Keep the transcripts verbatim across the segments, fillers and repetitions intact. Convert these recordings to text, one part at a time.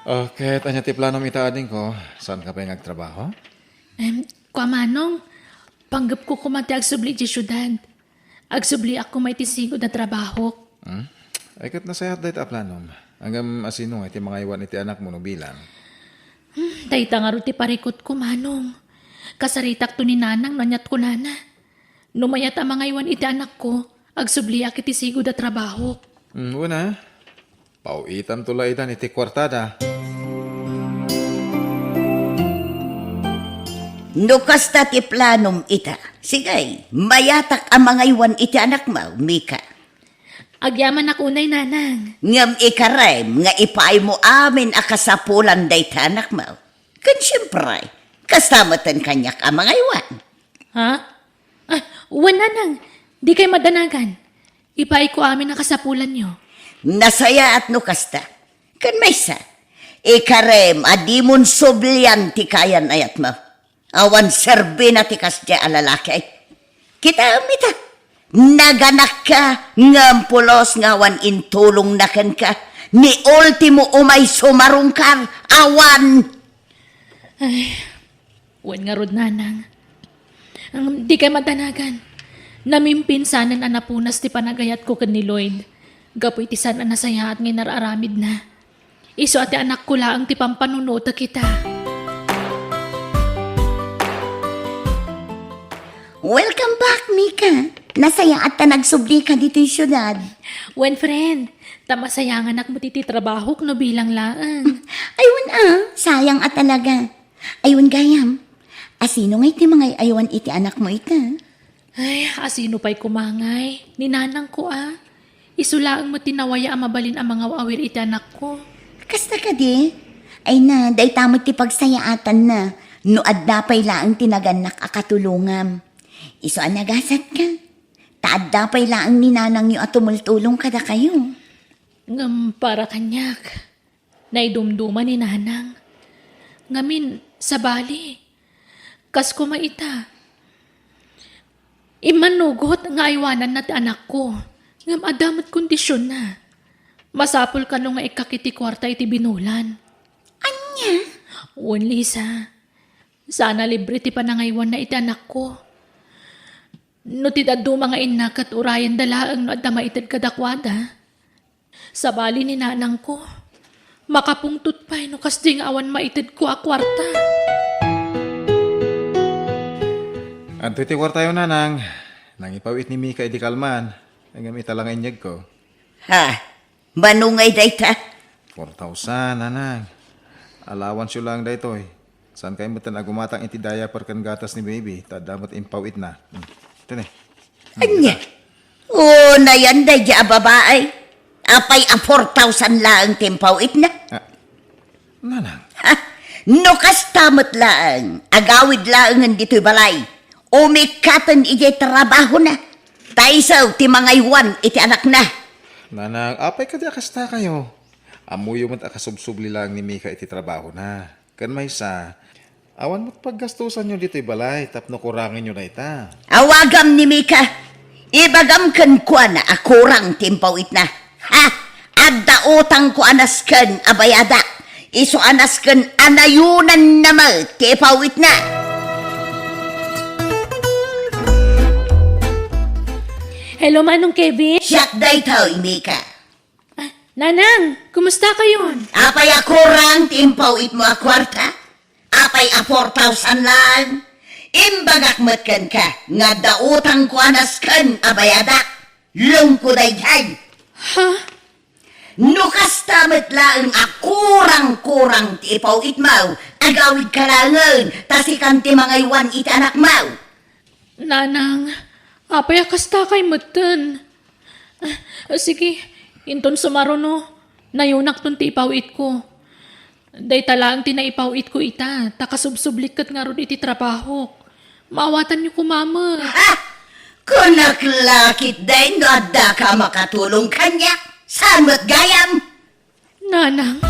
Ah, ket ania ti planom ita, adingko? Saanka pay nga agtrabaho? Em, kua, Manong, panggepko koma ti agsubli idiay siudad. Agsubliak koma iti sigud a trabahok. Hmm? Ay, ket nasayaat dayta a planom. Ngem asino nga iti mangaywan iti anakmo no bilang? Hmm, dayta ngarud ti parikutko, Manong. Kasaritakto ni Nanang no aniat kunana. No mayat a mangaywan iti anakko, agsubliak iti sigud a trabahok. Hmm, wen a. Paw-itanto la itan iti kuartada. No kasta ti planom ita, sige, mayatak a mangaywan iti anakmo, Mika. Agyamanak unay, Nanang. Ngem ikarem nga ipaaymo amin a kasapulan dayta anakmo. Ken siempre, kasta metten kaniak a mangaywan. Ha? Ah, wen, Nanang, dikay madanagan. Ipaayko amin a kasapulanyo. Nasayaat no kasta. Ken maysa, ikarem a dimon sublian ti kayan-ayatmo. Awan serbina ti kasdiay a lalaki. Kitaem ita, naganakka, ngem pulos nga awan intulongna kenka. Ni ultimo umay sumarungkar, awan. Ay, wen ngarud, Nanang. Ngem dikay madanagan. Namimpinsanen a napunas ti panagayatko ken ni Lloyd gapu iti saan a nasayaat nga inar-aramidna. Isu a ti anakko laeng ti pampanunotek ita. Welcome back, Mika. Nasayaat ta nagsublika ditoy siudad. Wen, friend, ta masayanganak met iti trabahok no bilang laeng. Ay, wen a, sayang a talaga. Ay, wen gayam, asino ngay ti mangay-aywan iti anakmo ita? Ay, asino pay koma ngay? Ni nanangko a. Isu laeng met ti nawaya a mabalin a mangaw-awir iti anakko. Kasta kadi? Ay na, dayta met ti pagsayaatanna no adda pay laeng ti nagannak a katulongam. Isu a nagasatka. Ta adda pay laeng ni nanangyo a tumultulong kadakayo. Ngem para kaniak, naidumduma ni nanang. Ngamin, sabali, kas koma ita. Immanugot nga aywananna ti anakko, ngem adda met kondisionna. Masapul kano nga ikkak iti kuarta iti binulan. Ania? Wen, Lisa. Sana libre ti panangaywanna iti anakko. No ti dadduma nga inna ket urayenda laeng no adda maited kadakuada. Sabali ni nanangko, makapungtot pay no kasdi nga awan maitedko a kuarta. Adtoy ti kuartayo, nanang. Nangipaw-it ni Mika idi kalman. Ngem ita la nga inyegko. Ha? Mano ngay dayta? Four thousand, nanang. Allowanceyo laeng daytoy. Saankay metten a gumatang iti diaper ken gatas ni baby, ta adda met impaw-itna. Hmm. Ito ni. Hmm, ania? Ita. O, nayan daydi a babae. Apay a four thousand laeng ti impaw-itna? Ah. Nanang. Ha? No kasta met laeng, agawid laengen ditoy balay. Umikkaten idiay trabahona. Ta isu ti mangaywan iti anakna. Nanang, apay kadi a kastakayo? Ammoyo met a kasubsubli laeng ni Mika iti trabahona. Ken maysa, awan met paggastosanyo ditoy balay tapno kurangenyo dayta. Awagam ni Mika. Ibagam kenkuana a kurang ti impaw-itna. Ha? Adda utangko a nasken a bayadak. Isu a nasken a nayonanna met ti ipaw-itna. Hello, Manong Kevin. Siak daytoy, Mika. Ah, Nanang, kumusta kayon? Apay a kurang ti impaw-itmo a kuarta? Apay a four thousand laeng? Imbagak met kenka nga adda utangko a nasken a bayadak. Lungko daydiay. Ha? No kasta met laeng a kurang-kurang ti ipaw-itmo, agawidka laengen, ta sikan ti mangaywan iti anakmo. Nanang, apay a kastakay metten? Ah, sige, inton sumaruno, nayonakton ti ipaw-itko. Dayta laeng ti naipaw-itko ita, ta kasubsublik ket ngarud iti trabahok. Maawatanyo koma met. Ah! Kunak la ketdin no addaka a makatulong kaniak. Saan met gayam? Nanang.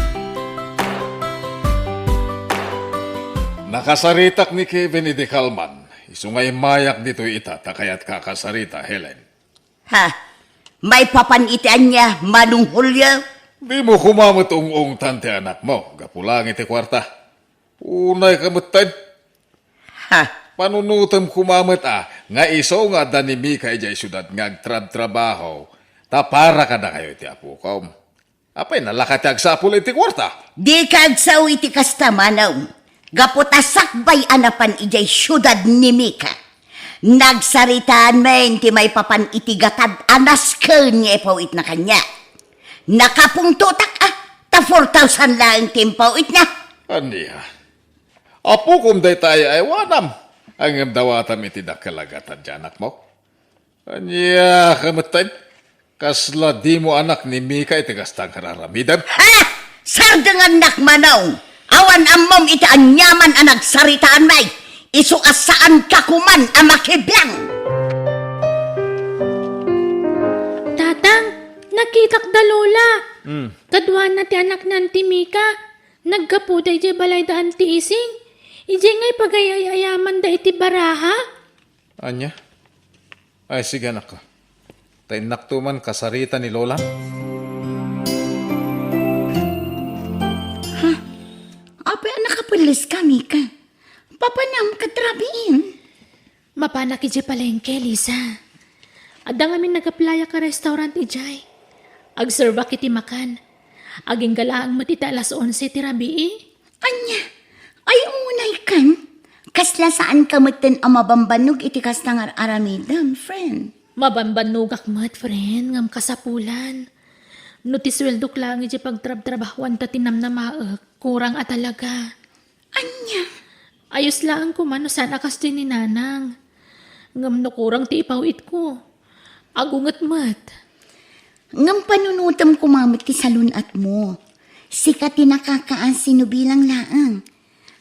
Nakasaritak ni Kevin idi kalman. Isu nga immayak ditoy ita, ta kayatka a kasarita, Helen. Ha? Maipapan iti ania, Manong Julio? Dimo koma met ung-ungtan ti anakmo gapu laeng iti kuarta. Unayka metten. Ha? Panunotem koma met a nga isu nga adda ni Mika idiay siudad nga agtrabtrabaho, ta para kadakayo iti apokom. Apay, nalaka ti agsapul iti kuarta? Dika agsao iti kasta, Manong. Gapu ta sakbay a napan idiay siudad ni Mika, nagsaritaan men ti maipapan iti gatad a nasken nga ipaw-itna kaniak. Nakapungtotak a, ta four thousand laeng ti impaw-itna. Ania? Apokom dayta ay-aywanam, ngem dawatam iti dakkel a gatad ti anakmo. Ania ka metten? Kasla dimo anak ni Mika iti kasta nga ar-aramidem? Ha! Sardengannak, Manong! Awan ammom iti aniaman a nagsaritaan, may! Isu a saanka koman a makibiang! Tatang, nakitak da Lola. Hmm. Kaduana ti anakna ti Mika. Naggapuda idiay balayda Anti Ising. Idiay nga ipagay-ay-ayamanda iti baraha. Ania? Ay, sige, anakko. Ta innakto man kasarita ni Lola. Ha? Apay a nakapelles ka, Mika? Papanam ket rabiin? Mapanak idiay palengke, Lisa. Adda ngamin nag-applyak a restaurant idiay. Agserbak iti makan. Agingga laeng met iti alas onse ti rabii. Ania? Ay, unay kan? Kasla saanka metten a mabambannog iti kasta nga ar-aramidem, friend. Mabambannogak met, friend, ngem kasapulan. No ti sueldok laeng iti pagtrabtrabahuan ta ti namnamaek, kurang a talaga. Ania? Ayos laeng koma no saan a kasdi ni Nanang. Ngem no kurang ti ipaw-itko, agunget met. Ngem panunotem koma met ti salun-atmo. Sika ti nakakaasi no bilang laeng.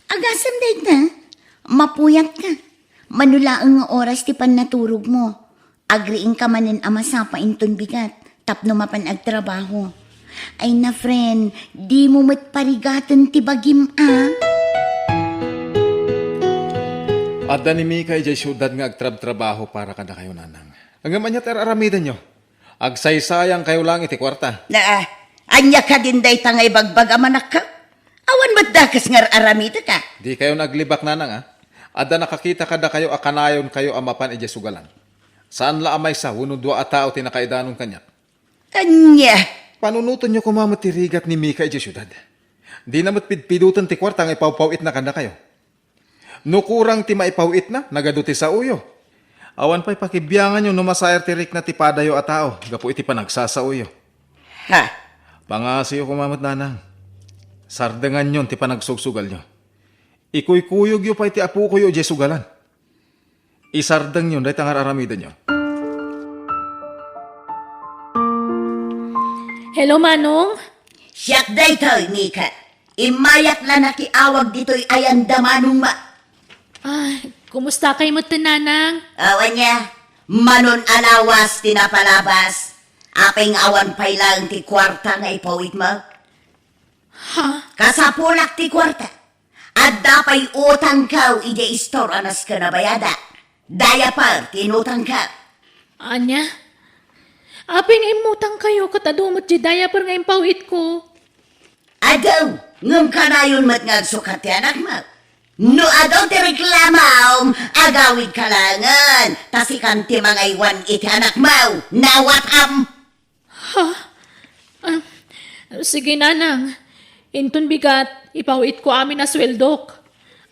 Agasem dayta, mapuyatka. Mano laeng nga oras ti pannaturogmo. Agriingka manen a masapa inton bigat tapno mapan agtrabaho. Ay na, friend, dimo met parigaten ti bagim, a? Adda ni Mika idiay siudad nga agtrabtrabaho para kadakayo, Nanang. Ngem ania ti ar-aramidenyo? Agsaysayangkayo laeng iti kuarta. Naa, ania kadin dayta nga ibagbagam, anakko? Awan met dakes nga ar-aramidek, a? Dikayo aglibak, Nanang, a. Adda nakakita kadakayo a kanayonkayo a mapan idiay sugalan. Saan la a maysa wenno dua a tao ti nakaidanon kaniak. Ania? Panunotenyo koma met ti rigat ni Mika idiay siudad. Dina met pidpidoten ti kuarta nga ipawpaw-itna kadakayo. No kurang ti maipaw-itna, nagadu ti saoyo. Awan pay pakibianganyo no masaer ti rikna ti padayo a tao gapu iti panagsasaoyo. Ha? Pangasiyo koma met, Nanang. Sardenganyon ti panagsugsugalyo. Ikuykuyogyo pay ti apokoyo idiay sugalan. Isardengyon dayta nga ar-aramidenyo. Hello, Manong? Siak daytoy, Mika. Immayak la nakiawag ditoy ayanda, Manong, ma. Ay, kumusta kay met, Nanang? Awan niya. Manon a lawas ti napalabas. Apay nga awan pay laeng ti kuarta nga ipawitmo? Ha? Kasapulak ti kuarta. Adda pay utangko idiay istor a nasken a bayada. Diaper ti inutangko. Ania? Apay nga immutangkayo ket adu met ti diaper nga impaw-itko? Adu, ngem kanayon met nga agsukat ti anakmo. No adu ti reklamom, agawidka laengen, ta sikan ti mangaywan iti anakmo. Nawatam! Ha? Ah, sige, Nanang. Inton bigat, ipaw-itko amin a sueldok.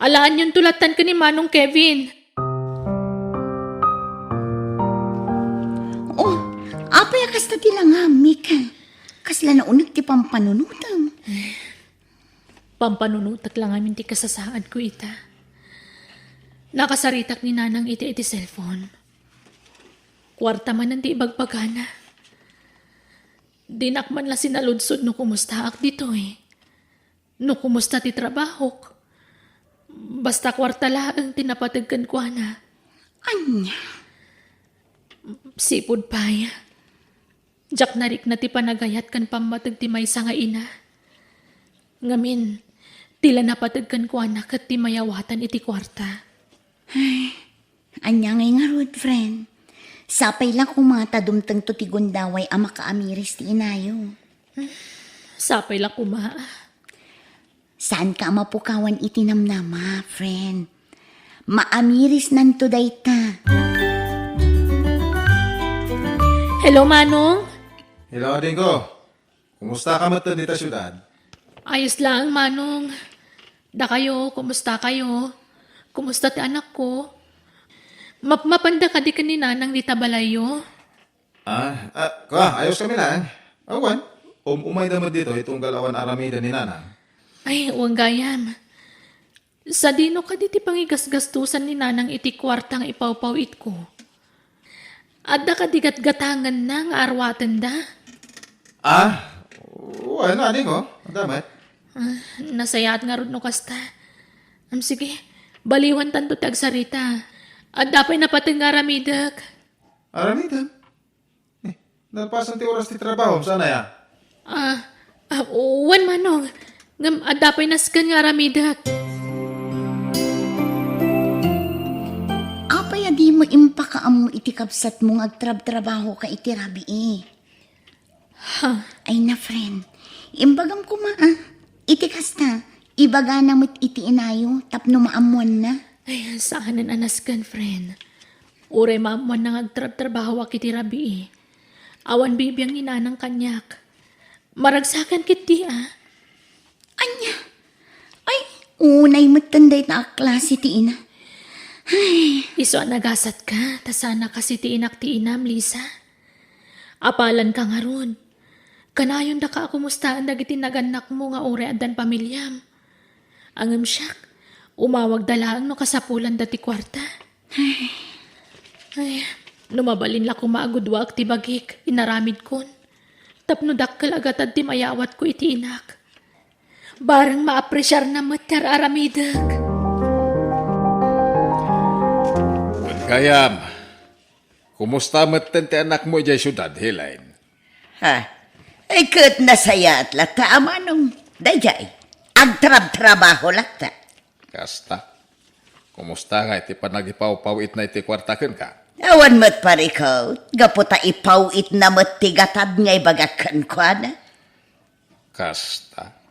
Alaanyonto lattan ken ni Manong Kevin. Oh, apay a kasta ti langam, Mika? Kasla nauneg ti pampanunotem. Pampanunotek la ngamin ti kasasaadko ita. Nakasaritak ni Nanang iti, iti cellphone. Kuarta manen ti ibagbagana. Dinak man la sinaludsod no kumustaak ditoy. No kumusta ti trabahok. Basta kuarta laeng ti napateg kenkuana. Ania? Sipud pay. Diak narikna ti panagayat ken pammateg ti maysa nga ina. Ngamin, ti la napateg kenkuana ket ti mayawatan iti kuarta. Ay, ania ngay ngarud, friend? Sapay la koma ta dumtengto ti gundaway a makaamiris ti inayo. Sapay la koma. Saanka a mapukawan iti namnama, friend. Maamirisnanto dayta. Hello, Manong. Hello, adingko. Kumusta ka met dita siudad? Ayos lang, Manong. Dakayo, kumusta kayo? Kumusta ti anakko? Mapmapanda kadi ken ni Nanang dita balayyo? Ah, ah, kwa, ayos kami lang. Awan, um, umayda met ditoy tunggal awan aramiden ni Nanang. Ay, wen gayam. Sadino kadi ti pangigasgastosan ni Nanang iti kuarta nga ipawpaw-itko? Adda kadi gatgatangenna nga arwatenda? Ah, wen, adingko. Adda met. Ah, nasayaat ngarud no kasta. Am, sige, baliwantanto ti agsarita. Adda pay napateg nga aramidek. Aramidem? Eh, nalpasan ti oras ti trabahom, saan aya? Ah, ah, wen, Manong. Ngem adda pay nasken nga aramidek. Apay a dimo impakaammo iti kabsatmo nga agtrabtrabahoka iti rabii? Ha? Ay na, friend. Imbagam koma, ah. Iti kasta, ibagana met iti inayo tapno maammoanna. Ay, saanen a nasken, friend. Uray maammoanna nga agtrabtrabahowak iti rabii, awan bibiang ni Nanang kaniak. Maragsakan ketdi, ah. Ania? Ay, unay metten dayta a klase ti ina. Ay. Isu a nagasatka, ta saan a kas iti inak ti inam, Lisa. Apalanka ngarud. Kanayondaka a kumustaan dagiti nagannakmo nga uray addan pamiliam. Ngem siak, umawagda laeng no kasapulanda ti kuarta. Ay, no mabalin la koma a gudwaek ti bagik, inaramidkon. Tapno dakkel a gatad ti mayawatko iti inak. Bareng maapresiarna met ti ar-aramidek. Wen gayam, kumusta metten ti anakmo idiay siudad, Helen? Ha? Ay, ket nasayaat latta a Manong. Daydiay, agtrabtrabaho latta. Kasta. Kumusta nga iti panagipawpaw-itna iti kuarta kenka? Awan met parikut, gapu ta ipaw-itna met ti gatad nga ibagak kenkuana. Kasta.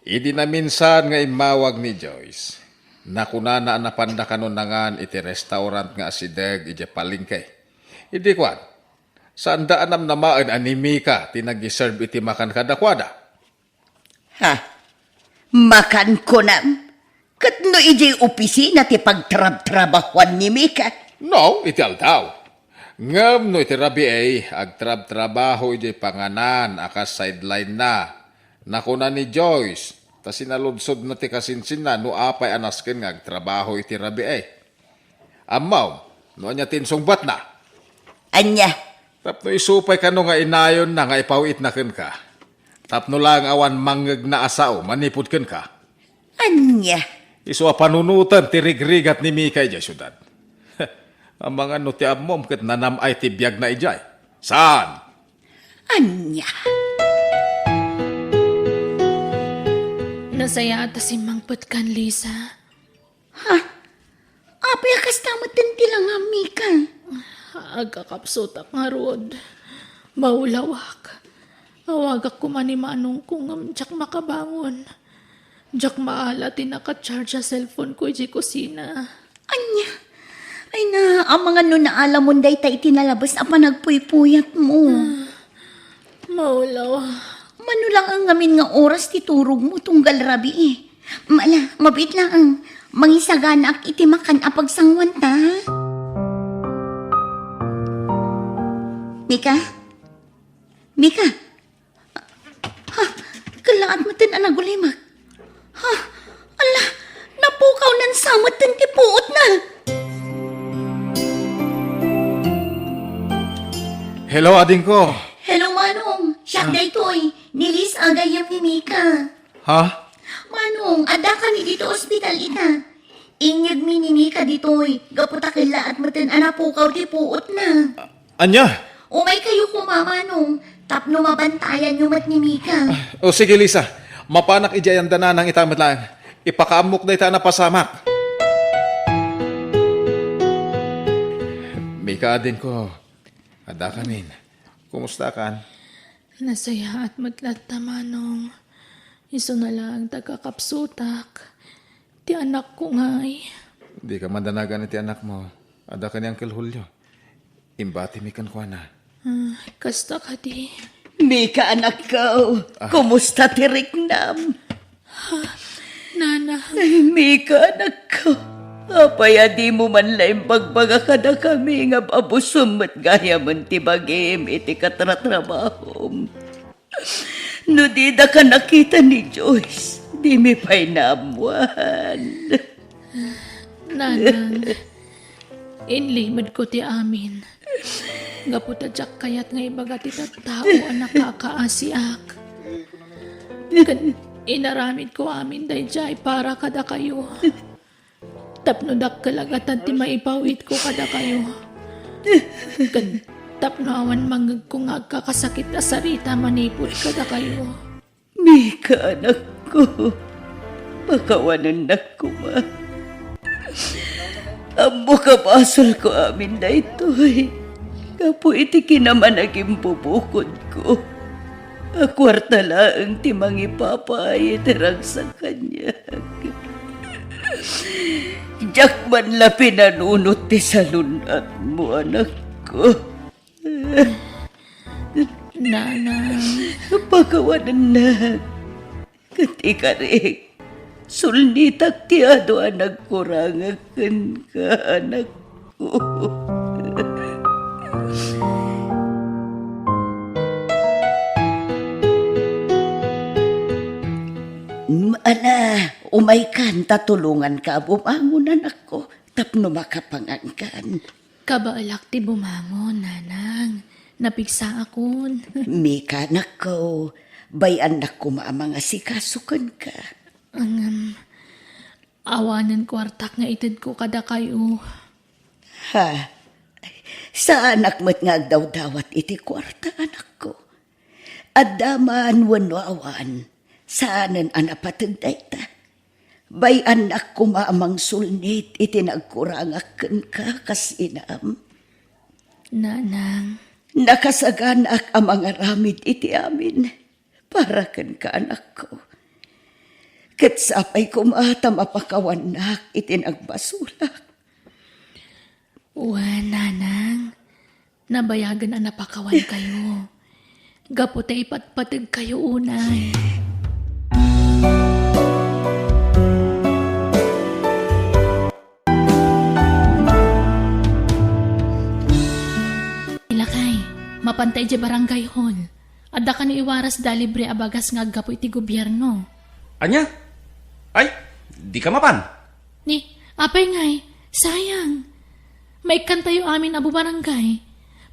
Idi naminsan nga immawag ni Joyce, nakunana a napanda kano nangan iti restaurant nga asideg idiay palengke. Idi kuan, saanda a namnamaen a ni Mika ti nag-serve iti makan kadakuada. Ha? Makan kunam? Ket no idiay opisina ti pagtrabtrabahoan ni Mika? No, iti aldaw. Ngem no iti rabii, agtrabtrabaho idiay panganan a kas sideline-na. Nakuna ni Joyce, ta sinaludsodna ti kasinsinna no apay a nasken nga agtrabaho iti rabii. Ammom, no ania ti insungbatna? Ania? Tapno isu pay kano nga inayonna nga ipaw-itna kenka. Tapno laeng awan mangngegna a sao manipud kenka. Ania? Isu a panunoten ti rigrigat ni Mika idiay siudad. Amangan no ti ammom ket nanam-ay ti biagna idiay. Saan? Ania? Nasayaat a simmangpetkan, Lisa. Ha? Apay a kasta metten ti langam, Mika? Agkakapsutak ngarud. Maulawak. Awagak koma ni Manongko ngem diak makabangon. Diak maala ti naka-charge a cellphone-ko idiay kusina. Ania? Ay na, amangan no naalamon dayta iti nalabes a panagpuypuyatmo. Ah, maulaw. Mano lang ngamin nga oras ti turogmo tunggal rabii? Mala, mabiit laeng. Mangisaganaak iti makan a pagsanguanta, ha? Mika? Mika? Ha? Kellaat metten a nagulimek. Ha? Ala, napukawnan sa metten ti puotna. Hello, adingko. Hello, Manong. Siak Ah. daytoy. Ni Liz a gayyem ni Mika. Ha? Manong, adda kami ditoy ospital ita. Inyegmi ni Mika ditoy, gapu ta kellaat metten a napukaw ti puotna. Ania? Umay kayo koma, Manong, tapno mabantayanyo met ni Mika. O sige, Lisa. Mapanak idiay anda nanang ita met laeng. Ipakaammok dayta a napasamak. Mika, adingko. Adda kamin. Kumusta kan? Nasayaat met latta, Manong. Isuna laeng ti agkakapsutak. Ti anakko ngay. Dika mandanagan iti anakmo. Adda ken ni Uncle Julio. Imbatimi kenkuana. Ah, kasta kadi. Mika, anakko, Ah. kumusta ti riknam? Nana. Ay, Mika, anakko. Apay a dimo man la imbagbaga kadakami nga abusom met gayamen ti bagim iti katratrabahom? No didaka nakita ni Joyce, dimi pay naammuan. Nanang, inlimedko ti amin. Gapu ta diak kayat nga ibaga ti tattao a nakakaasiak. Ken inaramidko amin daydiay para kadakayo. Tapno dakkel a gatad ti maipawidko kadakayo. Ken tapno awan mangngegko nga agkakasakit a sarita manipud kadakayo. Mika, anakko, pakawanennak koma. Ammok a basolko amin daytoy gapu iti kinamanagimbubukodko a kuarta laeng ti mangipapay iti ragsak kaniak. Diak man la pinanunot ti salun-atmo, anakko. Nanang. Pakawanennak. Ket ikarik, sulnitak ti adu a nagkurangak kenka, anakko. Mm, ala, umaykan ta tulonganka a bumangon, anakko, tapno makapangankan. Kabaelak ti bumangon, nanang. Napigsaakon. Mika, anakko, bay-annak koma a mangasikaso kenka. Ngem, awanen kuartak nga itedko kadakayo. Ha? Saanak met nga agdawdawat iti kuarta, anakko. Adda man wenno awan, saanen a napateg dayta. Bay-annak koma a mangsulnit iti nagkurangak kenka kas inam. Nanang. Nakasaganak a mangaramid iti amin para kenka, anakko. Ket sapay koma ta mapakawannak iti nagbasolak. Wen, nanang, nabayagen a napakawankayo. Gapu ta ipatpategkayo unay. Lakay, mapanta idiay barangay hall. Adda kano iwaras da libre a bagas nga aggapu iti gobierno. Ania? Ay, dika mapan? Ni, apay ngay, sayang. Maikkantayo amin a bubarangay.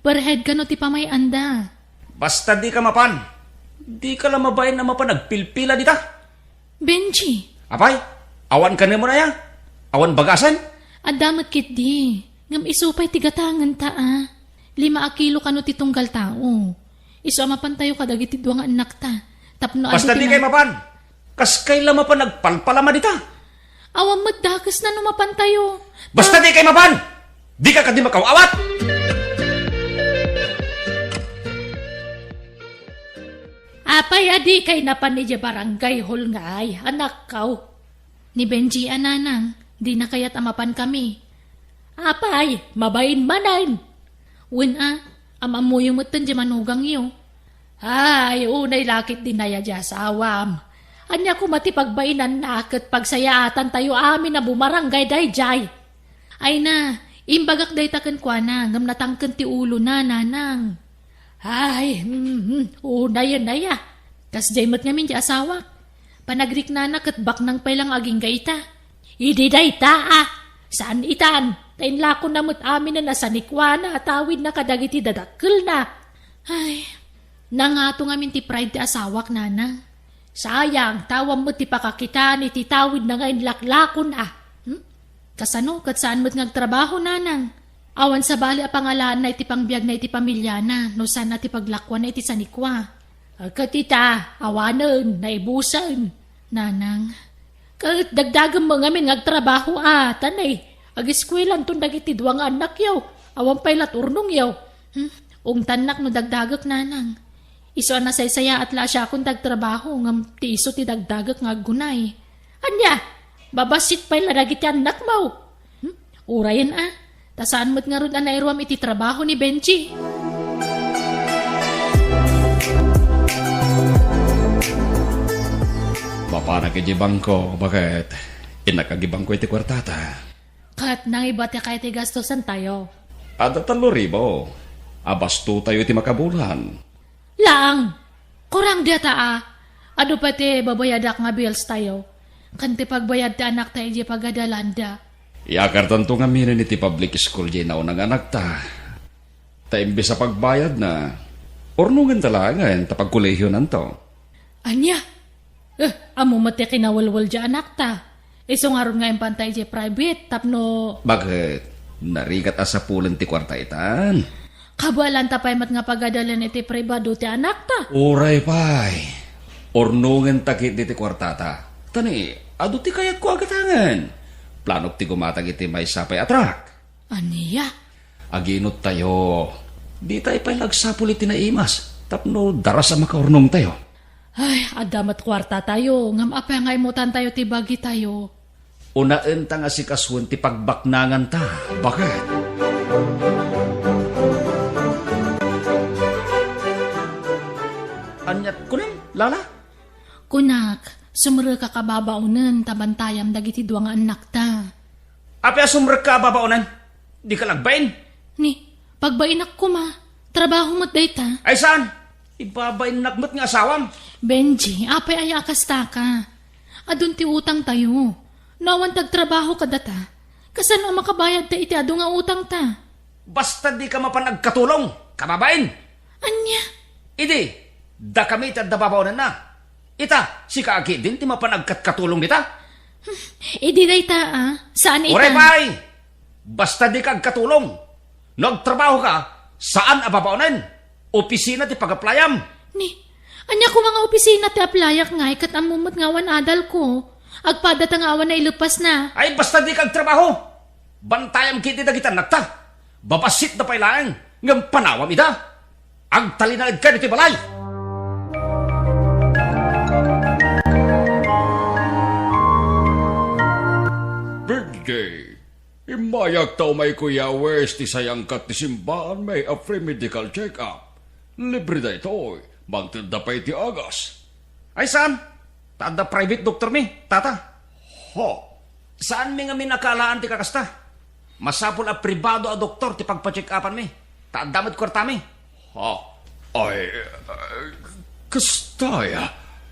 Perhead kano ti pamay-anda. Basta dika mapan. Dika la mabain a mapan agpilpila dita. Benji. Apay, awan kanamon aya? Awan bagasen? Adda met ketdi. Ngem isu pay ti gatangenta a. Lima a kilo kano ti tunggal tao. Isu a mapantayo kadagiti dua nga annakta. Tapno adu Basta ti dikay na- mapan. Kaskay la mapan agpalpalama dita. Awan met dakesna no mapantayo. Basta dikay mapan! Dika kadi makaw-awat! Apay a dikay napan idiay barangay hall ngay, anakkaw? Ni Benji a nanang, dina kayat a mapankami. Apay, mabain manen. Wen a, am-ammoyo metten diay manugangyo. Ay, unay la ketdi nay a diay asawam. Ania koma ti pagbainanna ket pagsayaatantayo amin a bumarangay daydiay? Ay na, imbagak dayta kenkuana, ngem natangken ti ulona, nanang. Ay, mm, mm, unayen aya. Kasdiay met ngamin diay asawak. Panagriknana ket baknang pay la nga agingga ita. Idi dayta a, saan itan, ta inlakonna met aminen a sanikuana a tawidna kadagiti dadakkelna. Ay, nangato ngamin ti pride ti asawak, nanang. Sayang, ta awan met ti pakakitaan iti tawidna nga inlaklakon a. Hmm? Kasano ket saan met nga agtrabaho, nanang? Awan sabali a pangalaanna iti pangbiagna iti pamiliana no saan a ti paglakuanna iti sanikua. Ket ita, awanen, naibusen. Nanang. Ket dagdagem met ngamin nga agtrabaho a, tanay, agiskuelanton dagiti dua nga annakyo. Awan pay la turnongyo. Hmm? Ungtannak no dagdagek, nanang. Isu a nasaysayaat la a siakon ti agtrabaho ngem ti isu ti dagdagek nga aggunay. Ania? Babassit pay la dagiti annakmo. Hmm? Urayen a. Ta saan met ngarud a nairuam iti trabaho ni Benji. Mapanak iti bangko, baket. Innak agibangko iti kuartata. Ket nangibatika iti gastosantayo. Adda tallo ribu. Abastotayo iti makabulan. Laeng, kurang dayta a. Adu pay ti babayadak nga bills tayo. Ken ti pagbayad ti anakta idiay pagadalanda. Iyakartanto ngamin iti public school diay nauna nga anakta. Ta imbes a pagbayadna, urnongenta laengen ta pagkolehionanto. Ania? Eh, ammo met ti kinawelwel diay anakta. Isu ngarud nga impanta idiay private tapno Baket, narigat a sapulen ti kuarta itan. Kabaelanta pay met nga pagadalen iti pribado ti anakta. Uray pay. Urnongenta ketdi ti kuartata. Ta ni, adu ti kayatko a gatangen. Planok ti gumatang iti maysa pay a truck. Ania? Aginuttayo. Ditayo pay la agsapul iti naimas tapno daras a makaurnongtayo. Ay, adda met kuartatayo, ngem apay nga imutantayo ti bagitayo? Unaenta nga sikasuen ti pagbaknanganta, baket. Aniat kunam, Lala? Kunak, sumrekka a babaonen ta bantayam dagiti dua nga annakta. Apay a sumrekka a babaonen? Dika la agbain? Ni, pagbainak koma. Trabaho met dayta. Ay saan? Ibabainnak met nga asawam. Benji, apay aya a kastaka? Adun ti utangtayo. No awan ti agtrabaho kadata, kasano a makabayadta iti adu nga utangta? Basta dika mapan agkatulong, kababain! Ania? Idi, dakami ti adda babaonenna. Ita, sika a ketdin ti mapan agkatkatulong dita? Idi dayta, a, saan ita? Uray pay! Basta dika agkatulong. No agtrabahoka, saan a babaonen. Opisina ti pag-applyam. Ni, ania koma nga opisina ti applyak ngay ket ammo met nga awan adalko? Agpadata nga awan nailepasna. Ay, basta dika agtrabaho. Bantayam ketdi dagiti annakta. Babassitda pay laeng, ngem panawam ida. Agtalinaedka ditoy balay. Birthday. Immayak ta umayko Yawes ti sayangkat ti simbaan may a free medical check-up. Libre daytoy, mangtedda pay ti agas. Ay saan? Ta adda private doktormi, tata. Ho. Saanmi ngamin a kaalaan ti kakasta. Masapul a pribado a doktor ti pagpacheck-upanmi. Ta adda met kuartami. Ha? Ay, eh, kasta aya.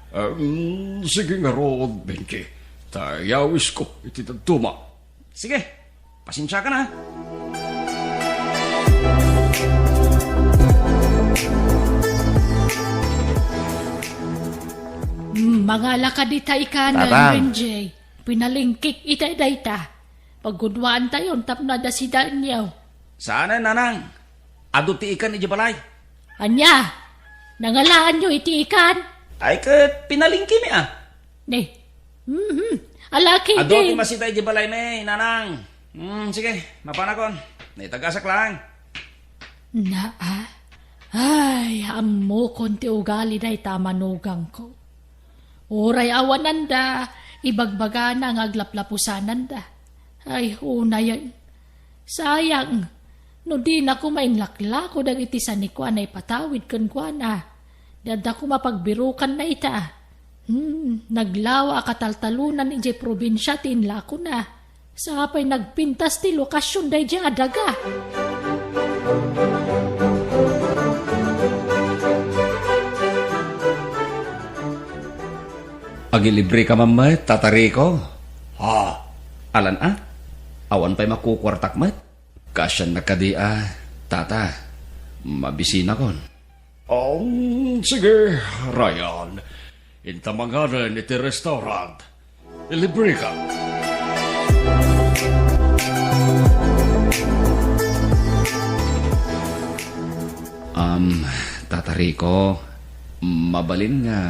Em, sige ngarud, Benji. Ta yawisko iti dadduma. Sige, pasensiakan a. Hmm, mangala ka dita ikanen, Tatang. Benji. Pinalingkik ita dayta. Pagguduaantayon tapno adda sidaenyo. Saanen, nanang. Adu ti ikan idiay balay. Ania? Nangalaanyo iti ikan? Ay, ket pinalingkimi a. Ne. Mhm. Alaki Adu ti din. Masida idiay balaymi, nanang. Hmm, sige, mapanakon. Naitagasak lang. Naa. Ay, ammokon ti ugali dayta a manugangko. Uray awananda, ibagbagana nga aglaplapusananda. Ay, unayen. Sayang, no dina koma inlaklako dagiti sanikua a naipatawid kenkuana. Di adda koma pagbirukanna ita. Hmm, naglawa a kataltalonan idiay probinsia ti inlakona. Sapay nagpintas ti lokasion daydiay a daga. Agilibreka man met, Tata Rico. Ha? Alan a? Awan pay makukuartak met? Kasiannak kadi a, Tata? Mabisinakon. Um, sige, Ryan. Inta manganen iti restaurant. Ilibreka. Um, Tata Rico, mabalin nga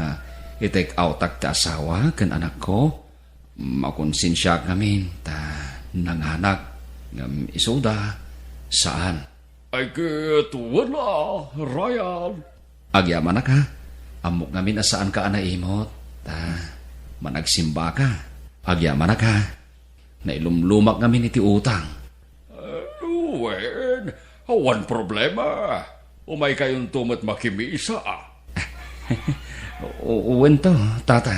i-take outak ti asawa ken anakko? Makonsensiaak ngamin ta nanganak ngem isuda, saan. Ay ket wen a, Ryan. Agyamanak, ha? Ammok ngamin a saanka a naimot. Ta, managsimba ka. Agyamanak, ha? Nailumlumak ngamin iti utang. Wen, awan problema. Umaykayonto met makimisa. U-, uwento, tata.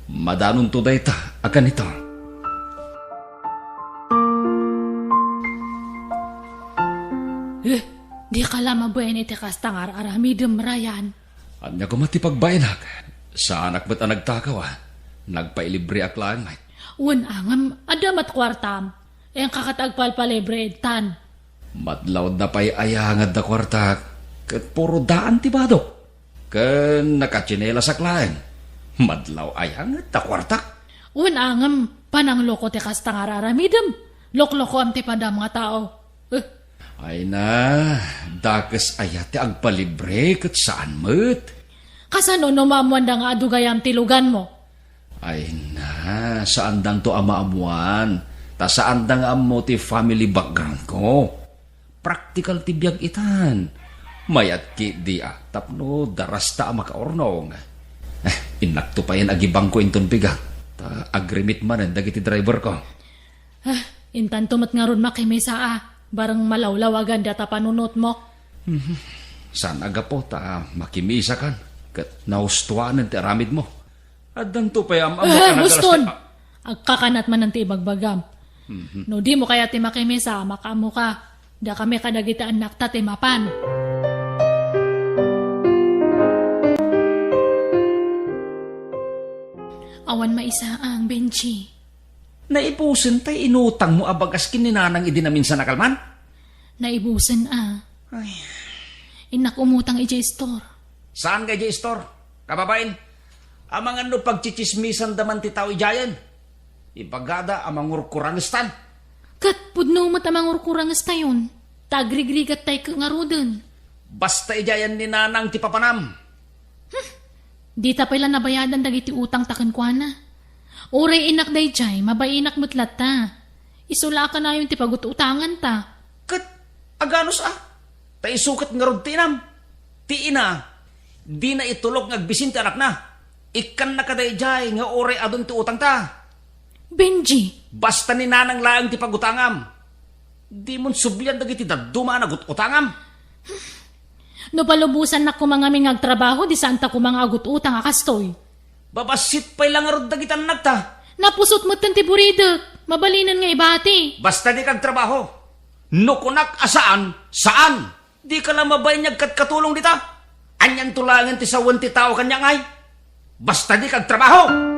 Madanonto dayta a kanito. Eh, dika la mabain iti kasta nga ar-aramidem, Ryan. Ania koma ti pagbainak? Saanak met a nagtakaw, a. Nagpailibreak laeng met. Wen, angem, adda met kuartam. Inka ket agpalpalibre, tan. Madlawda pay aya nga adda kuartak, ket puro daan ti badok. Ken nakatsinilasak laeng. Madlaw aya nga adda kuartak. Wen, angem, panangloko ti kasta nga ar-aramidem. Loklokoam ti padam nga tao. Eh. Ay na, dakes aya ti agpalibre ket saan met. Kasano no maammoanda nga adu gayam ti luganmo? Ay na, saandanto a maammoan, ta saanda nga ammo ti family background ko. Praktikal ti biag itan. Mayat ketdi a tapno darasta a makaurnong. Eh, innakto payen agibangko inton bigat, ta agrimit manen dagiti driver ko. Ah, intanto met ngarud makimisa a, bareng malawlawagan dayta panunotmo. Mhm. Saan a gapu ta makimisakan ket nahustoanen ti aramidmo. Addanto pay am-ammo a nagalas ti, ah. Agkakanat manen ti ibagbagam. Mhm. No dimo kayat ti makimisa, makaammoka. Dakami kadagiti annakta ti mapan. Awan maisaang, Benji. Naibusen tay inutangmo a bagas ken ni Nanang idi naminsan a kalman? Naibusen a. Ay. Innak umutang idiay istor. Saan nga idiay istor? Kababain, amangan no pagtsitsismisanda man ti tao idiayen. Ibagada a mangurkurangestan. Ket pudno met a mangurkurangestayon, ta agrigrigattay ket ngaruden. Basta idiayen ni Nanang ti papanam. Hmm. Dita pay la nabayadan dagiti utangta kenkuana. Uray innak daydiay, mabainak met latta. Isu la a kanayon ti pagut-utanganta. Ket aganus a? Ta isu ket ngarud ti inam. Ti ina, dina itulok nga agbisin ti anakna. Ikkannaka daydiay nga uray adun ti utangta. Benji! Basta ni Nanang laeng ti pagutangam. Dimon sublian dagiti dadduma a nagut-utangam. No palubosannak koma ngamin nga agtrabaho, di saanta koma nga agut-utang a kastoy. Babassit pay la ngarud dagiti annakta. Napusot metten ti buridek. Mabalinen nga ibati. Basta dika agtrabaho. No kunak a saan, saan. Dika la mabain nga agkatkatulong dita. Anianto laengen ti sawen ti tao kaniak ngay? Basta dika agtrabaho!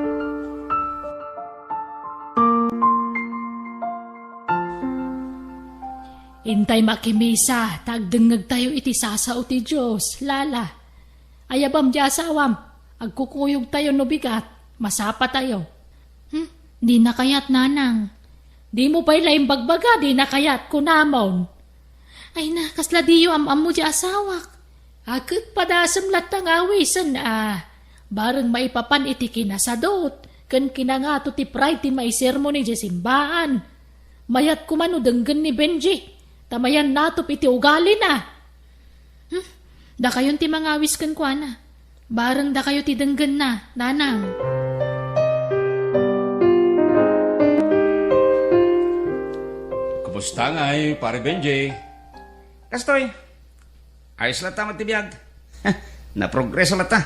Intay makimisa, ta agdengngegtayo iti sasao ti Dios, Lala. Ayabam ti asawam, agkukuyogtayo no bigat, masapatayo. Hmm? Dina kayat, Nanang. Dimo pay la imbagbaga, dina kayat, kunamon. Ay na, kasla diyo am-ammo ti asawak. A, ket padasem latta nga awisen a. Bareng maipapan iti kinasadut, ken kinangato ti pride ti maisermon idiay simbaan. Mayat koma no denggen ni Benji, ta mayannatop iti ugalina. Hmm? Dakayon ti mangawis kenkuana. Bareng dakayo ti denggenna, Nanang. Kumusta ngay, Pare Benji? Kastoy, ayos latta met ti biag. Naprogreso latta.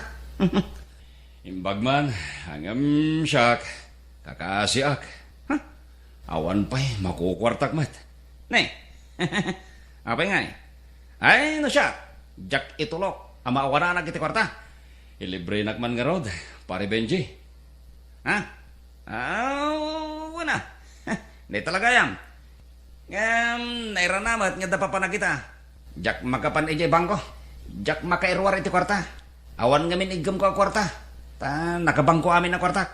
Imbag man, ngem siak, kakaasiak. Ha? Awan pay makukuartak met. Ne? Apay ngay? Ay, no siak, diak itulok a maawananak iti kuarta. Ilibrenak man ngarud, Pare Benji. Ha? Ah, wen a. Dayta la gayam. Ngem, nairana met nga adda papanak ita. Diak makapan idiay bangko. Diak makairuar iti kuarta. Awan ngamin iggemko a kuarta. Ta nakabangko amin a kuartak.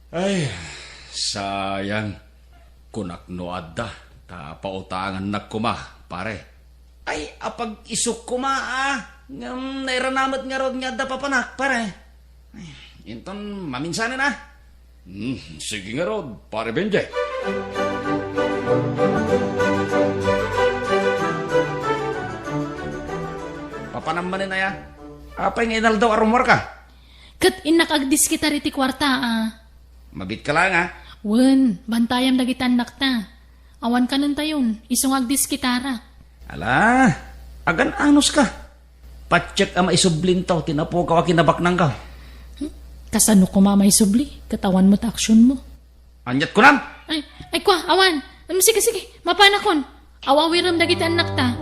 Ay, sayang. Kunak no adda, ta pautangannak koma, pare. Ay, apag-isuk koma, a. Ngem nairana met ngarud nga adda papanak, pare. Ay, inton maminsanen, a. Hmm, sige ngarud, Pare Benji. Papanam manen aya? Apay nga inaldaw a rummuarka? Ket innak agdiskitar iti kuarta, a. Mabiitka laeng, a. Wen, bantayam dagiti annakta. Awan kanentayon, isu nga agdiskitarak. Ala, agan-anuska. Patiek a maisublinto ti napukaw a kinabaknangko. Hmm? Kasano koma a maisubli? Ket awan met aksionmo. Aniat kunam? Ay, ay, kua, awan. Em, sige, sige, mapanakon. Aw-awirem dagiti annakta.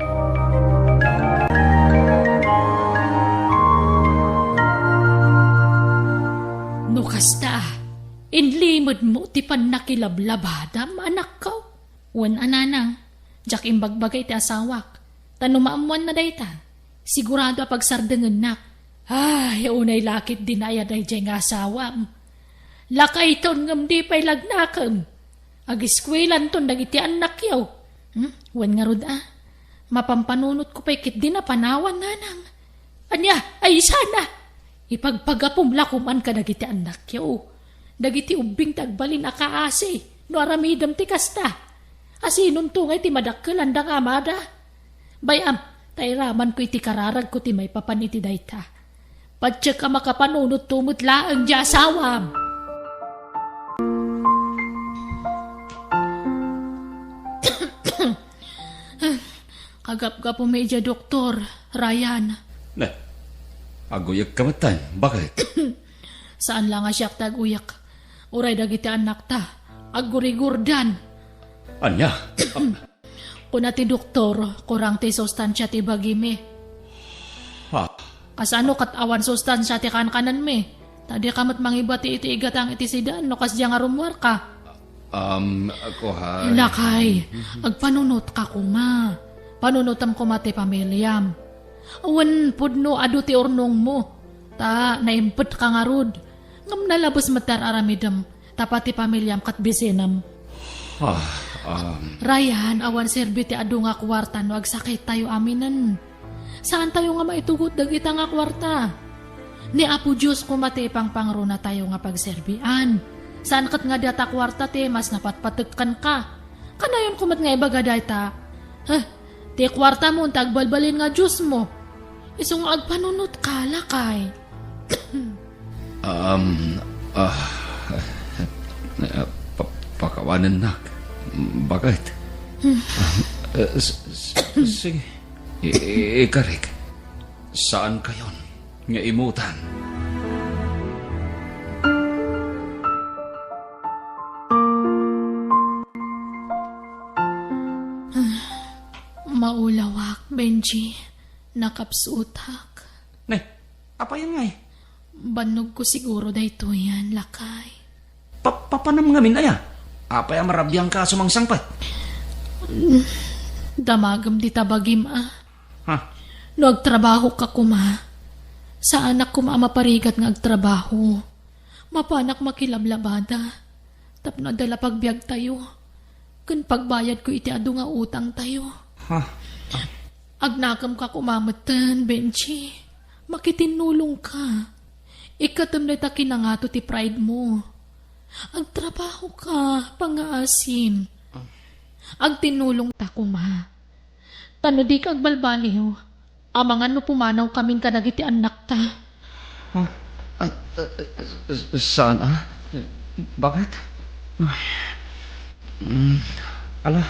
No kasta, inlimedmo ti pannakilablabadam, anakko? Wen a, nanang, diak imbagbaga iti asawak. Ta no maammoanna dayta, sigurado a pagsardengennak. Ay, unay la ketdi naaya daydiay nga asawam. Lakayton ngem di pay lagnakem. Agiskuelanton dagiti annakyo. Hmm? Wen ngarud a. Mapampanunotko pay ketdi napanawan, nanang. Ania, ay sana? Ipagpagapom la koman kadagiti annakyo. Dagiti ubbing ti agbalin a kaasi no aramidem ti kasta. Asinonto ngay ti madakkelanda nga amada? Bay-am, ta iramanko iti kararagko ti maipapan iti dayta. Patiek a makapanunotto met laeng ti asawam. Kagapgapom idiay doktor, Ryan. Ne, aguyegka metten. Baket? Saan la nga siak ti aguyek. Uray dagiti annakta, aggurigurdan. Ania? Kuna ti doktor, kurang ti sustansia ti bagimi. Ha? Kasano ket awan sustansia ti kankanenmi? Ta dika met mangibati iti igatang iti sidan no kasdiay nga rummuarka. Um, kuan. Lakay, agpanunotka koma. Panunotem koma ti pamiliam. Wen pudno adu ti urnongmo. Ta naimpetka ngarud. Ngem nalabes met ti ar-aramidem. Tapno ti pamiliam ket bisinem. Ah, um. Ryan, awan serbi ti adu nga kuarta no agsakittayo aminen. Saantayo nga maitugot dagita nga kuarta. Ni Apo Dios koma ti ipangpangronatayo nga pagserbian. Saan ket nga data kuarta ti mas napatpatek kenka. Kanayon koma nga ibaga dayta. Huh, ti kuartamo ti agbalbalin nga diosmo. Isu nga agpanunotka, lakay. Um, ah, ah, pa-, pakawanennak. Baket? Um, eh, s-, s-, sige. I-, i-, ikarik. Saankayon nga imutan? Maulawak, Benji. Nakapsutak. Ne, apayan ngay? Bannogko siguro daytoyen, lakay. Pa-, papanam ngamin aya? Apay a marabiangka a sumangsangpet? Damagem dita bagim a. Ha? No agtrabahoka koma, saanak koma a maparigat nga agtrabaho. Mapanak makilablabada tapno adda la pagbiagtayo ken pagbayadko iti adu nga utangtayo. Ha? Agnakemka koma metten, Benji. Makitinnulongka. Ikkatem dayta kinangato ti pride mo. Agtrabahoka, pangngaasim. Agtinnulongta koma. Ta no dika agbalbaliw, amangan no pumanawkamin kadagiti annakta. Ha? Ah, ah, ah, saan, ah? Bakit? Ay. Mm, ala,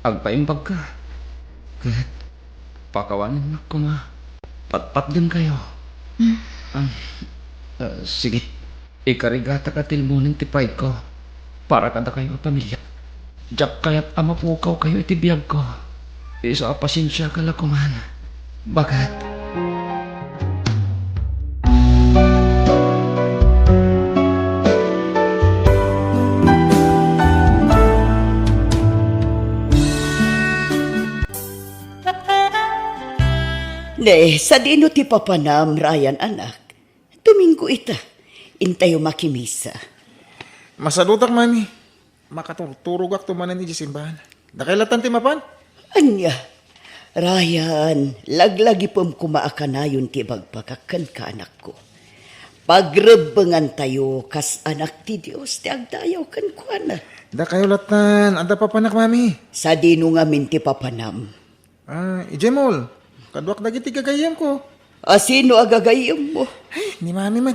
agpaimbagka. Ket pakawanennak koma. Patpatdengkayo. Mm. Ah, ah, sige. Ikarigatak a tilmonen ti pride ko para kadakayo a pamilya. Diak kayat a mapukawkayo iti biagko. Isu a pasensiaka la koman. Baket? Ne, sadino ti papanam, Ryan, anak? Domingo ita. Intayo makimisa. Masadutak, Mami. Makaturturogakto manen idiay simbahan. Dakay lattan ti mapan? Ania? Ryan, laglagipem koma a kanayon ti ibagbagak kenka, anakko. Pagrebbengantayo kas anak ti Dios ti agdayaw kenkuana. Dakayo lattan. Adda papanak, Mami. Sadino ngamin ti papanam? Ah, idiay mall. Kaduak dagiti gagayyemko. A sino a gagayyemmo? Ay, ni Mami met.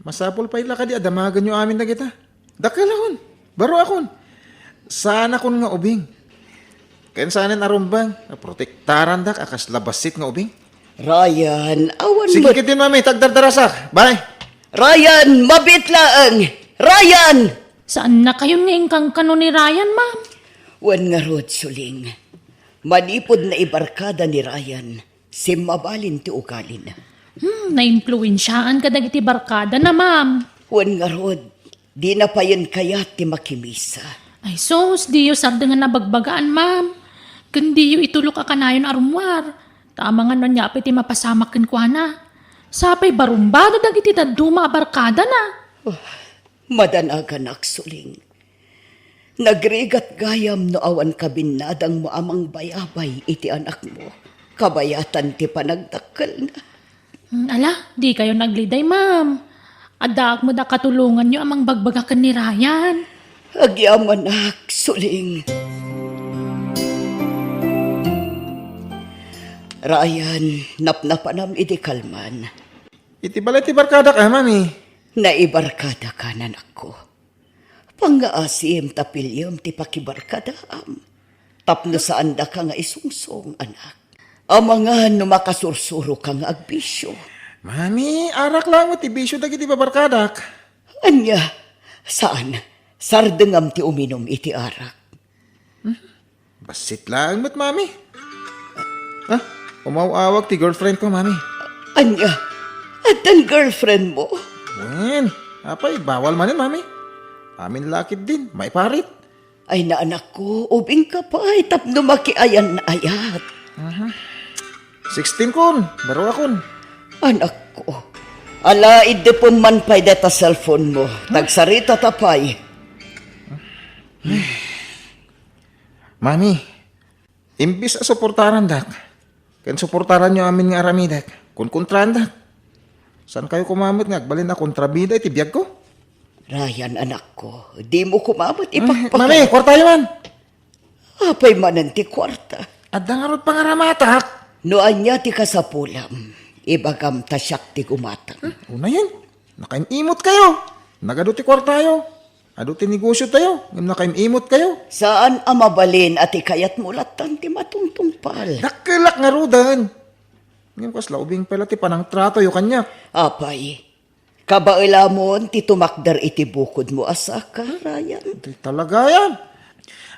Masapul pay la kadi a damagenyo amin dagita. Dakkelakon. Baruakon. Saanakon nga ubing. Ken saanen a rumbeng a protektarandak a kasla bassit nga ubing. Ryan, awan Sige met- ketdin, Mami. Ta agdardarasak. Bye. Ryan, mabiit laeng. Ryan! Saannakayon nga inkankano ni Ryan, ma'am? Wen ngarud, Suling. Manipud naibarkada ni Ryan, simmabalin ti ugalina. Hmm, naimpluensiaan kadagiti barkadana, ma'am. Wen ngarud, dina payen kayat ti makimisa. Ay sus, diyo sardengan a bagbagaan, ma'am. Ken diyo itulok a kanayon a rummuar. Ta amangan no ania pay ti mapasamak kenkuana. Sapay barumbado dagiti dadduma a barkadana. Oh, madanaganak, Suling. Nagrigat gayam no awan kabinnadangmo a mangbayabay iti anakmo. Kabayatan ti panagdakkelna. Hmm, ala, dikayon agliday, ma'am. Addaak met a katulonganyo a mangbagbaga ken ni Ryan. Agyamanak, Suling. Ryan, napnapanam idi kalman. Iti balay ti barkadak a, Mami. Naibarkadakan, anakko. Pangngaasim ta piliem ti pakibarkadaam. Tapno saandaka nga isungsong, anak. Amangan no makasursuroka nga agbisio. Mami, arak laeng ti bisio dagiti babarkadak. Ania? Saan? Sardengam ti uminum iti arak. Bassit laeng met, Mami. Ah, umaw-awag ti girlfriend ko, Mami. Ania? Addan girlfriend mo? Wen, apay, bawal manen, Mami. Amin lakit din, maiparit. Ay, naanakko, ubingka pay tapno makiayan-ayat. Aha. Sixteen kon, baruakon. Anakko, ala, iddepem man pay deta cellphone mo. Tagsarita ta pay. Mami, imbis a suportarandak, ken suportaranyo amin nga aramidek, kunkontraandak. Saan kayo kumamet nga agbalin a kontrabida iti biagko? Ryan, anakko, dimo kumamet Eh, ipakpaka- Mami, kwartayo man. Apay manen ti kuarta? Adda ngarud pangaramatak. No ania ti kasapulam, ibagam ta siak ti gumatang. Unayen, nakaim-imot kayo. Nagadu ti kuartayo. Adu ti negosyo tayo, ngem nakaim-imot kayo. Saan a mabalin a ti kayatmo lattan ti matungtungpal. Dakkelak ngaruden. Ngem kasla ubing pay la ti panangtratoyo kaniak. Apay, kabaelamon ti tumakder iti bukodmo a saka, Ryan? Di talagayan.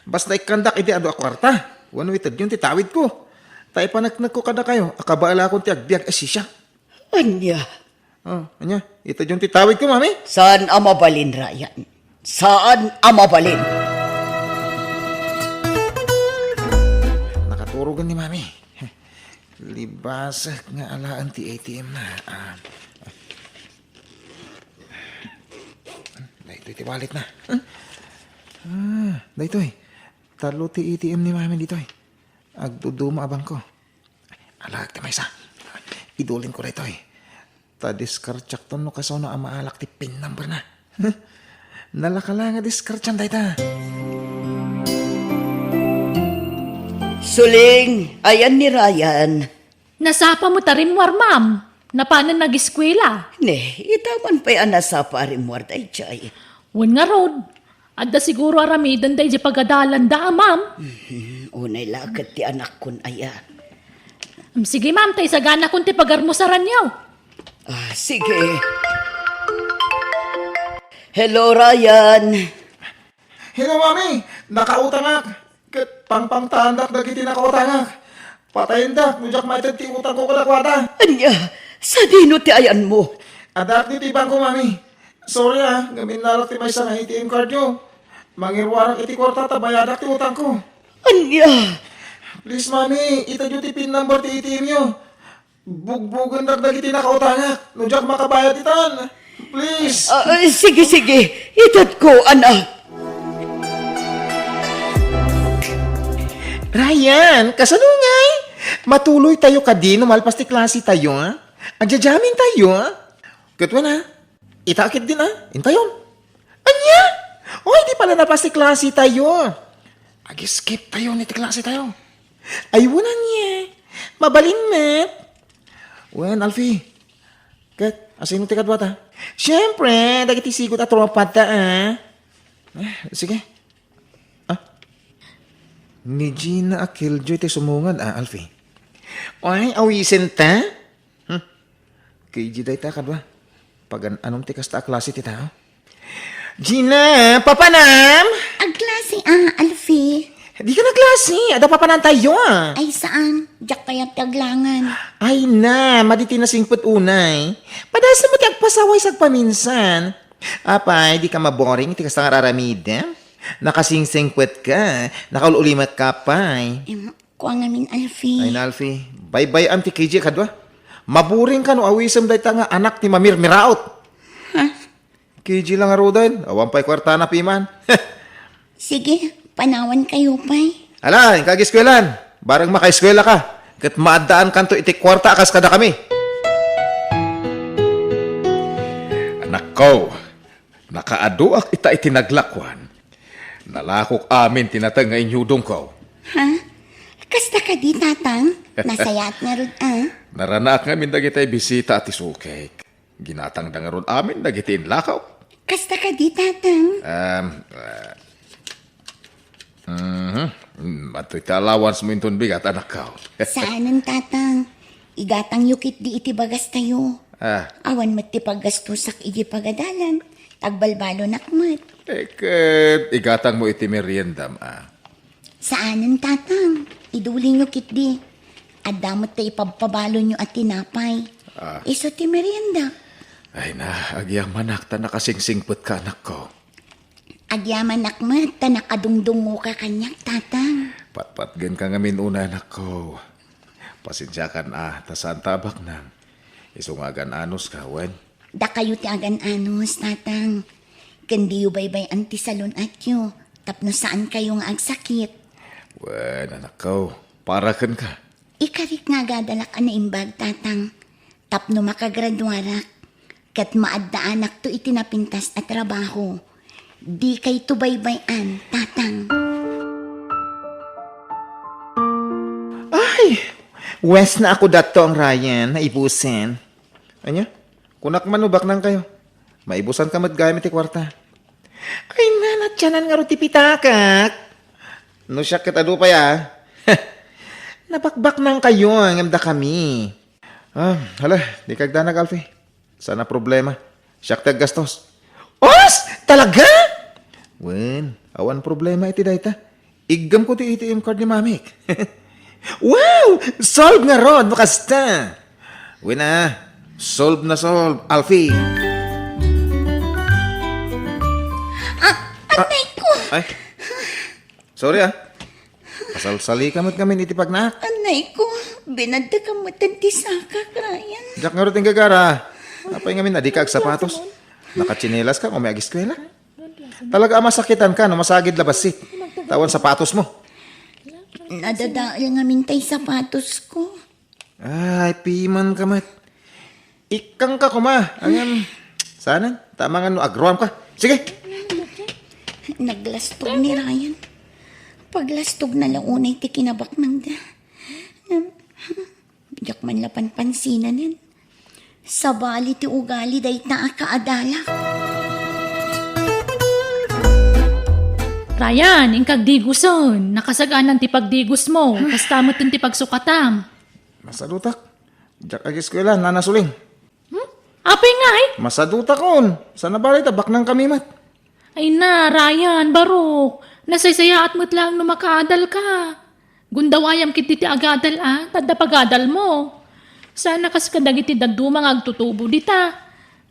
Basta ikkandak idi adu a kuarta. Wenno itedyon ti tawidko. Ta ipaneknekko kadakayo a kabaelakon ti agbiag a sisiak. Ania? Oh, ania? Itedyon ti tawidko, Mami? Saan a mabalin, Ryan? Saan a mabalin? Nakaturogen ni Mami. Libasek nga alaen ti A T M na. Ah. Daytoy ti wallet na. Ah, daytoy. Tallo ti A T M ni Mami ditoy. Agduduma a bangko. Alaek ti maysa. Idulinko daytoy. Ta diskartiakton no kasano a maalak ti pin number na. Nalaka la nga diskartian dayta. Suling, ayan ni Ryan. Nasapa met a rimmuar, ma'am. Napanen nagiskuela. Ne, ita man pay a nasapa a rimmuar daydiay. Wen ngarud, adda siguro aramiden daydiay pagadalanda, a, ma'am. Mhm, unay la ket ti anakkon aya. Mm, sige, ma'am, ta isaganakon ti pagarmusaranyo. Ah, sige. Hello, Ryan. Hello, Mami! Nakautangak! Ket pangpangtaandak dagiti nakautangak. Patayendak no diak maited ti utangko kadakuada. Ania? Sadino ti ayanmo? Addaak ditoy bangko, Mami. Sorry, a, ngem innalak ti maysa nga A T M cardyo. Mangiruarak iti kuarta ta bayadak ti utangko. Ania? Please, Mami, itedyo ti pin number ti A T M yo. Bugbogendak dagiti nakautangak no diak makabayad itan. Please. Ah, ah, sige, sige. Itedko, anak. Ryan, kasano ngay? Matuloy tayo kadi no malpas ti klase tayo, ha? Agjajamin tayo, ha? Ket wen, ha? Ita ketdin, a, intayon. Ania? Oy, di pala napas ti klase tayo. Ag-skip tayo ni ti klase tayo. Ay, wen ania. Mabalin met. Wen, Alfie. Ket, asino ti kaduata? Siyempre, dagiti sigud a tropata, ah. Ah, sige. Ah. Ni Gina a killjoy ti sumungad, ah, Alfie. Ay, awisin ta? Hmm. K G dayta kadua. Pagan-anom ti kasta a klase ti tao? Gina, papanam? Agklase, ah, Alfie. Di ka nagklase. Adda papanantayo, ah. Ay, saan? Diak kayat ti aglangan. Ay na, madi ti nasingpet unay. Padasem met ti agpasaway sagpaminsan. Apay, di ka maboring iti kasta nga ar-aramidem? Nakasingsingpet ka, nakaul-ulimek ka pay. Em, kua ngamin, Alfie. Ay na, Alfie, baybay-am ti K G kadua. Maboring ka no awisem dayta nga anak ti mamirmiraot. Ha? K G lang ngaruden, awan pay kuartana piman. Sige, panawan kayo pay. Ala, inka ageskuelan. Bareng makaeskuela ka. Ket maaddaankanto iti kuarta a kas kadakami. Anakko, nakaaduak ita iti naglakuan. Nalakok amin ti nateng nga inyudongko. Ha? Kasta kadi, Tatang? Nasayaat ngarud, ah. Naranaak ngamin dagiti bisita a ti sukek. Ginatangda ngarud amin dagiti inlakaw. Kasta kadi, Tatang? Um, uh, mhm. Mm, adtoy ti allowance mo inton bigat, anakko. Saanen, Tatang. Igatangyo ketdi iti bagastayo. Ah. Awan met ti paggastosak iti pagadalan. Agbalbalonak met. Eh, ket igatang mo iti meriendam, ah. Saanen, Tatang. Idulinyo ketdi. Adda met ti ipabpabalonyo a tinapay. Ah. Isu ti merienda. Ay na, agyamanak ta nakasingsingpet ka, anakko. Agyamanak met ta nakadungdungo ka kaniak, Tatang. Patpatgen ka ngamin unay, anakko. Pasensiakan a, ta saan ta a baknang. Isu nga agan-anos ka, wen? Dakayo ti agan-anos, Tatang. Ken diyo baybay-an ti salun-atyo, tapno saan kayo nga agsakit. Wen, anakko, para kenka. Ikarik nga agadalak a naimbag, Tatang, tapno makagraduarak, ket maaddaanakto iti napintas a trabaho. Dikayto baybay-an, Tatang. Ay! Wes na ako datto ang Ryan, naibusen. Anya? Kunak man no baknang kayo. Maibusan ka met gayam iti kuarta. Ay, nanatyanan nga ro ti pitakak. No siak ket adu pay, ah. Nabakbaknang kayo, ngem dakami. Ah, hala, di kagdanag, Alfie. Sana problema. Siak ti aggastos. Os! Talaga? Wen, awan problema iti dayta. Iggemko ti A T M card ni Mamik. Wow! Solve ngarud no kasta! Wen a, solve na solve, Alfie. Ah, anay ko! Ay, sorry ah. Pasalsali ka met ngamin iti pagnaak. Anay ko, binadda ka met ti saka, Ryan. Diak ngarud inggagara. Apay ngamin a dika agsapatos? Nakatsinelas ka, kung may agiskwela? Talaga a masakitan ka no masagid la bassit. Tawan sapatos mo. Nadadael ngamin tay sapatos ko. Ay, piman ka met. Ikkan ka kuma. Ayan. Sana, tama nga no agruam ka. Sige. Naglastog ni Ryan. Paglastog na la unay ti kinabaknangda. Diak man la panpansinanen. Sabali ti ugali dayta a kaadalak. Ryan, inkag digusen. Nakasaganan ti pagdigus mo. Kasta met ti pagsukatam. Masadutak. Diak agiskwela, Nana Suling. Hmm? Apay ngay? Masadutakon. Sana bali ta baknang kami met. Ay na, Ryan, barok. Nasaysayaat met laeng no makaadal ka. Gundawayam ketdi ti agadal, a, ta adda pagadal mo. Sana kas kadagiti dadduma nga agtutubo dita.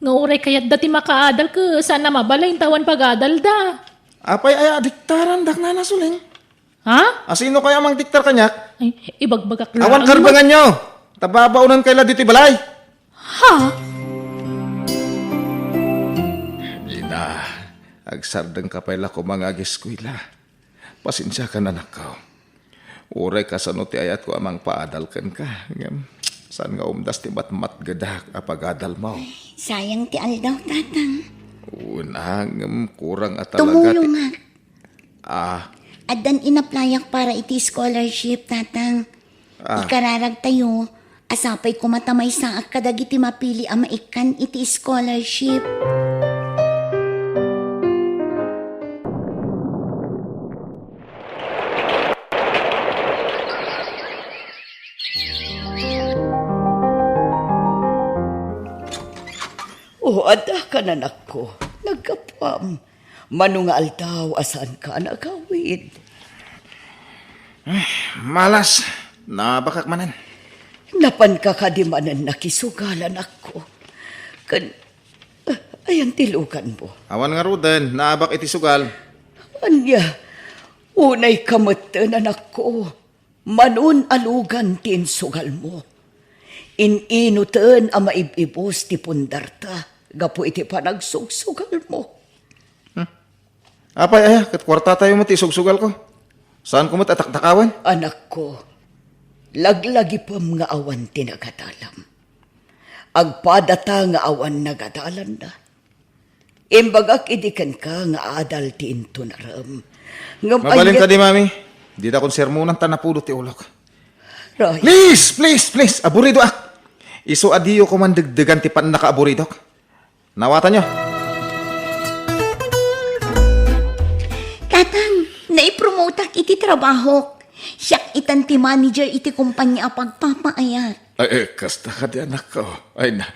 Nga uray kayatda ti makaadal ket sana mabalin ta awan pagadalda. Apay aya a diktaran dak, Nana Suling? Ha? Asino kaya a mangdiktar kaniak? Ay, ibagbagak laeng. Awan karbenganyo! Ta babaonen kay la ditoy balay! Ha? Ina, agsardeng ka pay la koma nga agiskwela. Pasensiakan, anakko. Uray kasano ti ayatko a mangpaadal kenka, ngem saan nga umdas ti matmatgedak a pagadal mo. Sayang ti aldaw, Tatang. Una, ngem kurang a talaga ti... Tumulongak. Ah. Addan inaplayak para iti scholarship, Tatang. Ah. Ikararagtayo, A sapay koma ta maysaak kadagiti mapili a maikkan iti scholarship. O, adda ka, anakko. Naggapuam. Mano nga aldaw a saanka a nagawid? Malas, naabakak manen. Napanka kadi manen nakisugal, anakko? Ken, ah, ayan ti luganmo? Awan ngaruden, naabak iti sugal. Ania, unayka metten, anakko. Manon a lugan ti insugalmo. In-inoten a maib-ibus ti pundarta gapu iti panagsugsugalmo. Hmm. Apay aya, ket kuartatayo met ti isugsugalko. Saanko met a takdakawen? Anakko, laglagipem nga awan ti nagadalam. Agpadata nga awan nagadalanna. Imbagak idi kenka nga adal ti intunarem. Ngem Mabalin ania- kadi, Mami? Didakon sermonan ta napudo ti ulok. Ray. Please, please, please, aburidoak. Isu a diyo koman degdegan ti pannakaaburidok. Nawatanyo. Tatang, naipromotak iti trabahok. Siak itan ti manager iti kompania a pagpapaayat. Ay, eh, kasta kadi, anakko. Ay, na,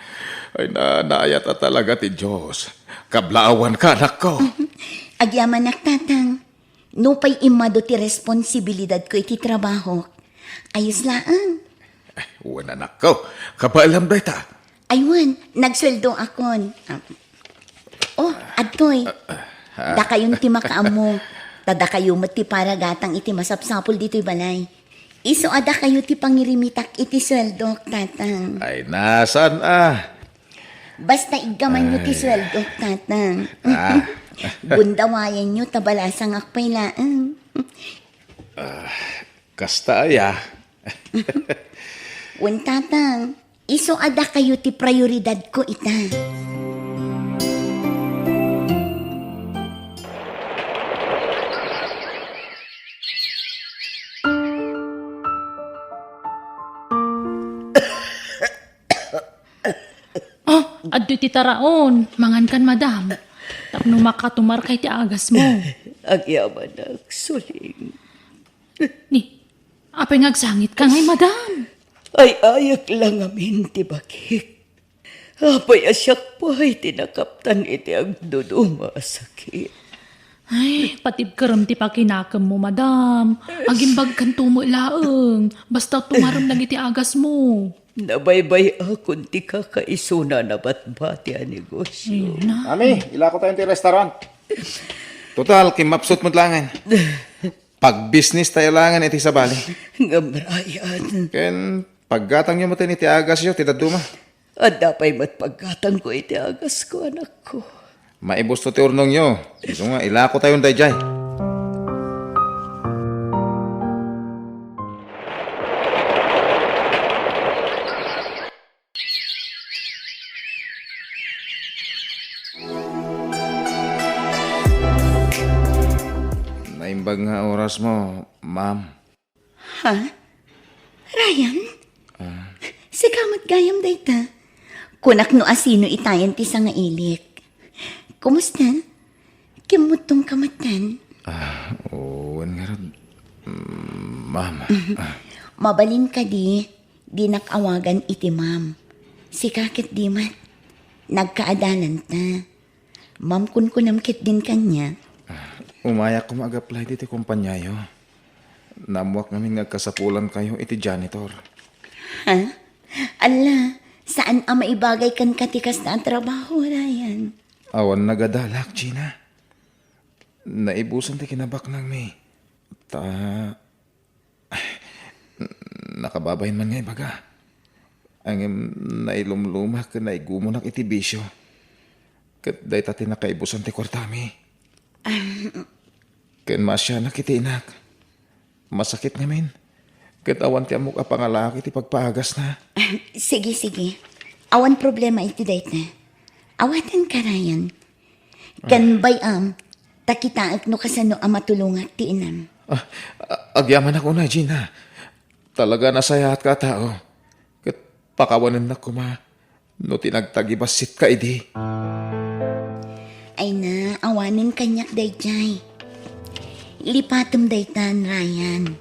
ay, na, naayat a talaga ti Dios. Kablaawanka, anakko. Agyamanak, Tatang. Nupay immadu ti responsibilidadko iti trabahok. Ayos laeng. Eh, wen, anakko. Kabaelam dayta. Ay, wen, nagsueldoakon. Ah, oh, adtoy. Ah, ah. Dakayon ti makaammo. Ta dakayo met ti paragatang iti masapsapul ditoy balay. Isu a dakayo ti pangirimitak iti sueldok, Tatang. Ay, na, saan a? Basta iggamanyo ti Ay. sueldok, Tatang. Ah. Gundawayanyo ta balasangak pay laeng. Ah, kasta aya. Wen, Tatang. Isu a dakayo ti prioridadko ita. Ah, adtoy ti taraon. Mangankan, madam. Tapno makatumarka iti agasmo. Agyamanak, suling. Ni, apay nga agsangitka ngay, madam? Ay-ayek la ngamin ti bagik. Apay a siak pay ti nakaptan iti agduduma a sakit. Ay, patibkerem ti pakinakemmo, madam. Agimbagkanto met laeng. Basta tumarem dagiti agasmo. Nabaybay-akon ti kakaisuna a nabatbati a negosio. Ayun na. Ami, ilako tayo ti restaurant. Total, kimmapsut met laengen. Pagbisnis tayo laengen iti sabali. Ngem, Ryan. Ken paggatangyo met iti agasyo ti dadduma. Adda pay met paggatangko iti agasko, anakko. Maibusto ti urnongyo. Isu nga, ilako tayon daydiay. Naimbag nga orasmo, ma'am. Ha? Ryan? Ah. Sika met gayam dayta. Kunak no asino itayan ti sangailik. Kumusta? Kimmuttongka metten? Ah, wen ngarud, mm, ma'am. Ah. Mabalin kadi, dinak awagan iti ma'am. Sika ket di met. Nagkaadalanta. Ma'am, kunkunam ketdin kaniak. Ah, umayak koma ag-apply ditoy kompaniayo. Naammoak ngamin nga agkasapulankayo iti janitor. Ha? Alla, saan a maibagay kenka ti kasta a trabaho, Ryan. Awan nagadalak, Gina. Naibusan ti kinabaknangmi. Ta, nakababain man nga ibaga. Ngem nailumlumak ken naigumunak iti bisio. Ket dayta ti nakaibusan ti kuartami. Ken maasianak iti inak. Masakit ngamin. Ket awan ti ammok a pangalaak iti pagpaagasna. Sige, sige. Awan problema iti dayta. Awaten ka, Ryan. Ken bay-am, ta kitaek no kasano a matulongak ti inam. Ah, a-, agyamanak unay, Gina. Talaga a nasayaatka a tao. Ket Pakawanennak koma no ti nagtagibassit ka idi. Ay na, awanen kaniak daydiay. Lipatem daytan, Ryan.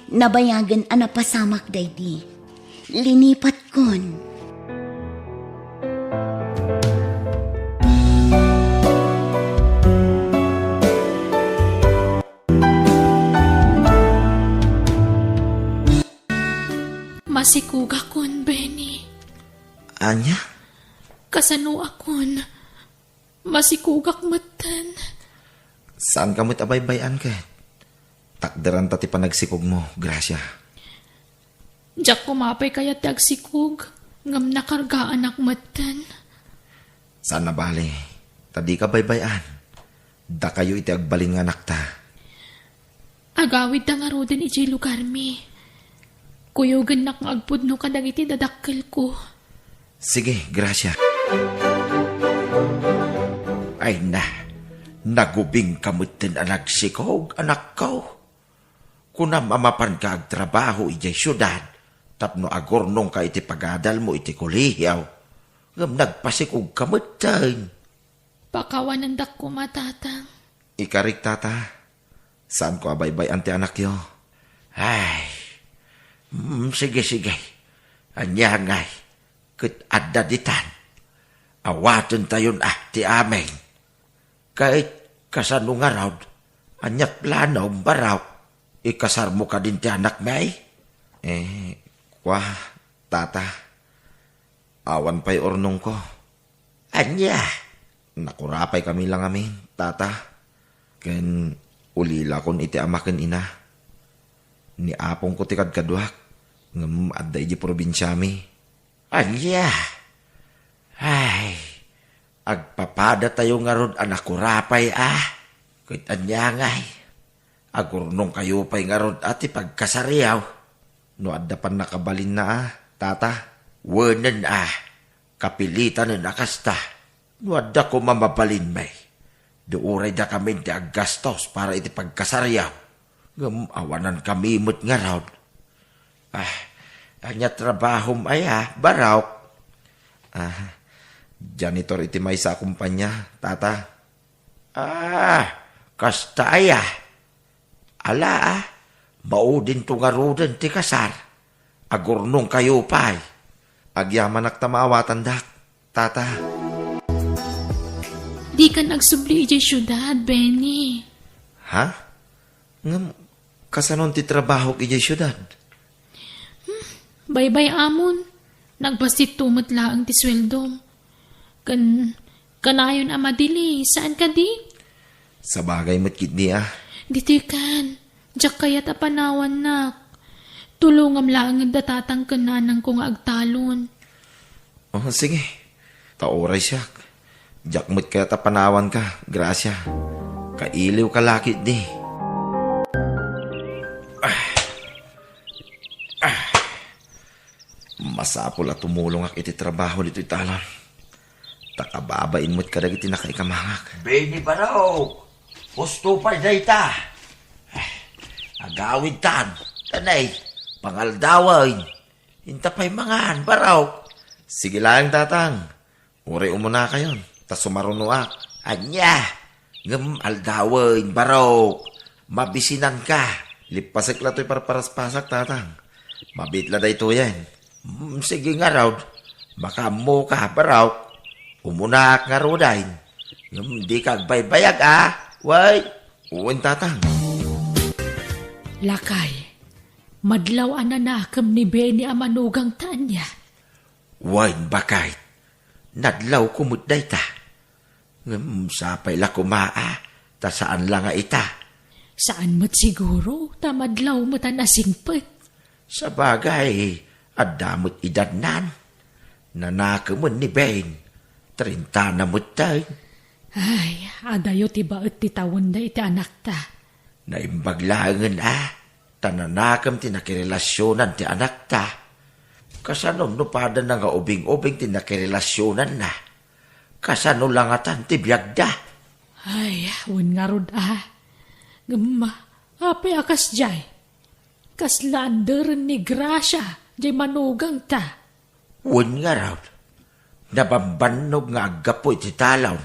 Nabayagen a napasamak daydi. Linipatkon. Masikugakon, Benny. Ania? Kasanoakon? Masikugak metten. Saanka met a baybay-an ket? Takderanta ti panagsikogmo, Gracia. Diak koma pay kayat ti agsikog, ngem nakargaanak metten. Saan a bale, ta dika baybay-an. Dakayo iti agbalin nga anakta. Agawidta ngaruden idiay lugarmi. Kuyogennak nga agpudno kadagiti dadakkelko. Sige, Gracia. Ay na, nagubingka metten a nagsikog, anakko. Kunam a mapanka agtrabaho idiay siudad tapno agurnongka iti pagadalmo iti kolehio, ngem nagpasikogka metten. Pakawanendak koma, Tatang. Ikarik, Tata. Saanko a baybay-an ti anakyo. Ay, mm, sige, sige. Ania ngay, ket adda ditan. Awatentayon a ti amin. Ket kasano ngarud? Ania planom, Barok? Ikasarmo kadin ti anakmi? Eh, kua, Tata. Awan pay urnongko. Ania? Nakurapay kami la ngamin, Tata. Ken ulilakon iti ama ken ina. Ni apongko ti kadkaduak, ngem adda idiay probinsiami. Ania? Ay, agpapadatayo ngarud a nakurapay a. Ket ania ngay? Agurnongkayo pay ngarud a ti pagkasariaw. No adda pannakabalinna a, Tata? Wenen a, kapilitanen a kasta. No adda koma mabalinmi, di uray dakamin ti aggastos para iti pagkasariaw. Ngem awanankami met ngarud. Ah, ania trabahom aya, Barok? Ah, janitor iti maysa a kumpanya, Tata. Ah, kasta aya? Ala, a, maudinto ngaruden ti kasar. Agurnongkayo pay. Agyamanak ta maawatandak, Tata. Dikan agsubli idiay siudad, Benny. Ha? Ngem, kasanon ti trabahok idiay siudad? Hmm, baybay-amon. Nagbassitto met laeng ti sueldom. Ken, kanayon a madili, saan kadi? Sabagay met ketdi a. Ditoy kan, diak kayat a panawannak. Tulongam laeng da tatang ken nanangko nga agtalon. Oh, sige. Ta uray siak. Diak met kayat a panawanka, Gracia. Kailiwka la ketdi. Ah. Ah. Masapul a tumulongak iti trabaho ditoy talon. Ta kababain met kadagiti nakaikamangak. Benny Barok, husto pay dayta. Ah, agawidtan. Kanay, pangaldawen. Inta pay mangan, Barok. Sige laeng, Tatang. Uray umunakayon, ta sumarunoak. Ania? Ngem aldawen, Barok. Mabisinanka. Lippasek la toy parparaspasak, Tatang. Mabiit la daytoyen. Mm, sige ngarud. Makaammoka, Barok. Umunaak ngaruden. Ngem dika agbaybayag, a? Wen? Wen, Tatang. Lakay, madlaw a nanakem ni Benny a manugangta, ania? Wen, baket. Nadlawko met dayta. Ngem sapay la koma a, ta saan la nga ita. Saan met siguro, ta madlaw met a nasingpet. Sabagay, adda met edadnan. Nanakemen ni Ben, trenta na metten. Ay, adayo ti baet ti tawenda iti anakta. Naimbag laengen a, ta nanakem ti nakirelasionan ti anakta. Kasano no padana nga ubing-ubing ti nakirelasionanna? Kasano la ngatan ti biagda? Ay, wen ngarud a. Ngem, apay a kasdiay? Kasla anderen ni Gracia, diay manugangta. Wen ngarud, nabambannog nga aggapu iti talon,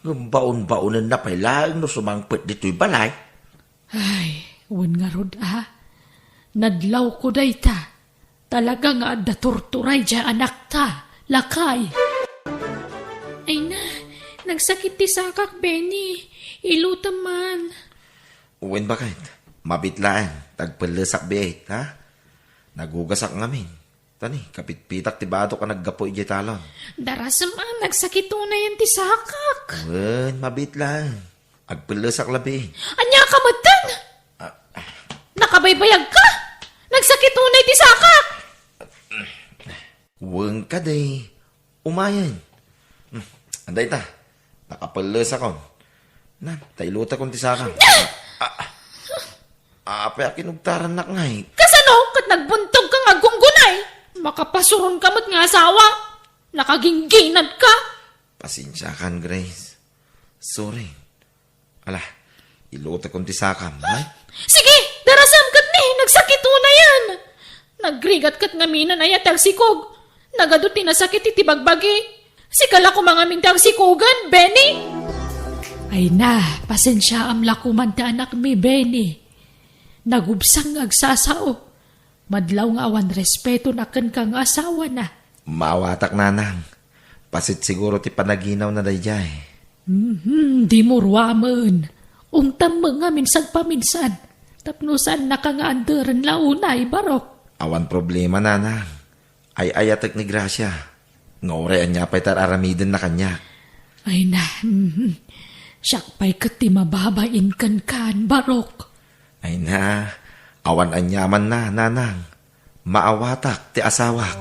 ngem baon-baonenna pay laeng no sumangpet ditoy balay. Ay, wen ngarud a. Nadlawko dayta. Talaga nga adda turturay diay anakta, lakay. Ay na, nagsakit ti sakak, Benny. Ilutem man. Wen baket, mabit laeng, ta agpellesak biit, ha? Nagugasak ngamin. Tani, kapitpitak ti badok a naggapu idiay talon. Darasem a, nagsakit unayen ti sakak. Wen, mabit laeng. Agpellesak labi. Ania ka metten? Ah, ah. Nakabaybayag ka? Nagsakit unay ti sakak. Wen kadi. Umayen. Hmm, anda ita? Nakapellesakon. Nan, ta ilutekon ti sakam. Ah, ah, ah. Apay a kinugtarannak ngay? Kasano ket nagbuntog ka nga aggunggunay? Makapasuron ka met nga asawa. Nakagingginad ka. Pasensiakan, Grace. Sorry. Ala, ilutekon ti sakam, ha? Sige, darasem ket ni, nagsakit unayen. Nagrigat ket ngamin aya ti agsikog. Nagadu ti nasakit iti bagbagi. Sika la koma ngamin ti agsikogen, Benny. Ay na, pasensiaam la koman ti anakmi, Benny. Nagubsang nga agsasao. Madlaw nga awan respetona kenka nga asawana. Maawatak, nanang. Pasit siguro ti panaginawna daydiay. Mhm, dimo ruamen. Ungtam met ngamin sagpaminsan. Tapno saannaka nga anderen la unay, Barok. Awan problema, nanang. Ay-ayatek ni Gracia. Nga uray ania pay ti ar-aramidenna kaniak. Ay na, mhm. Siak pay ket ti mababain kenkan, Barok. Ay na, awan aniamanna, nanang. Maawatak ti asawak.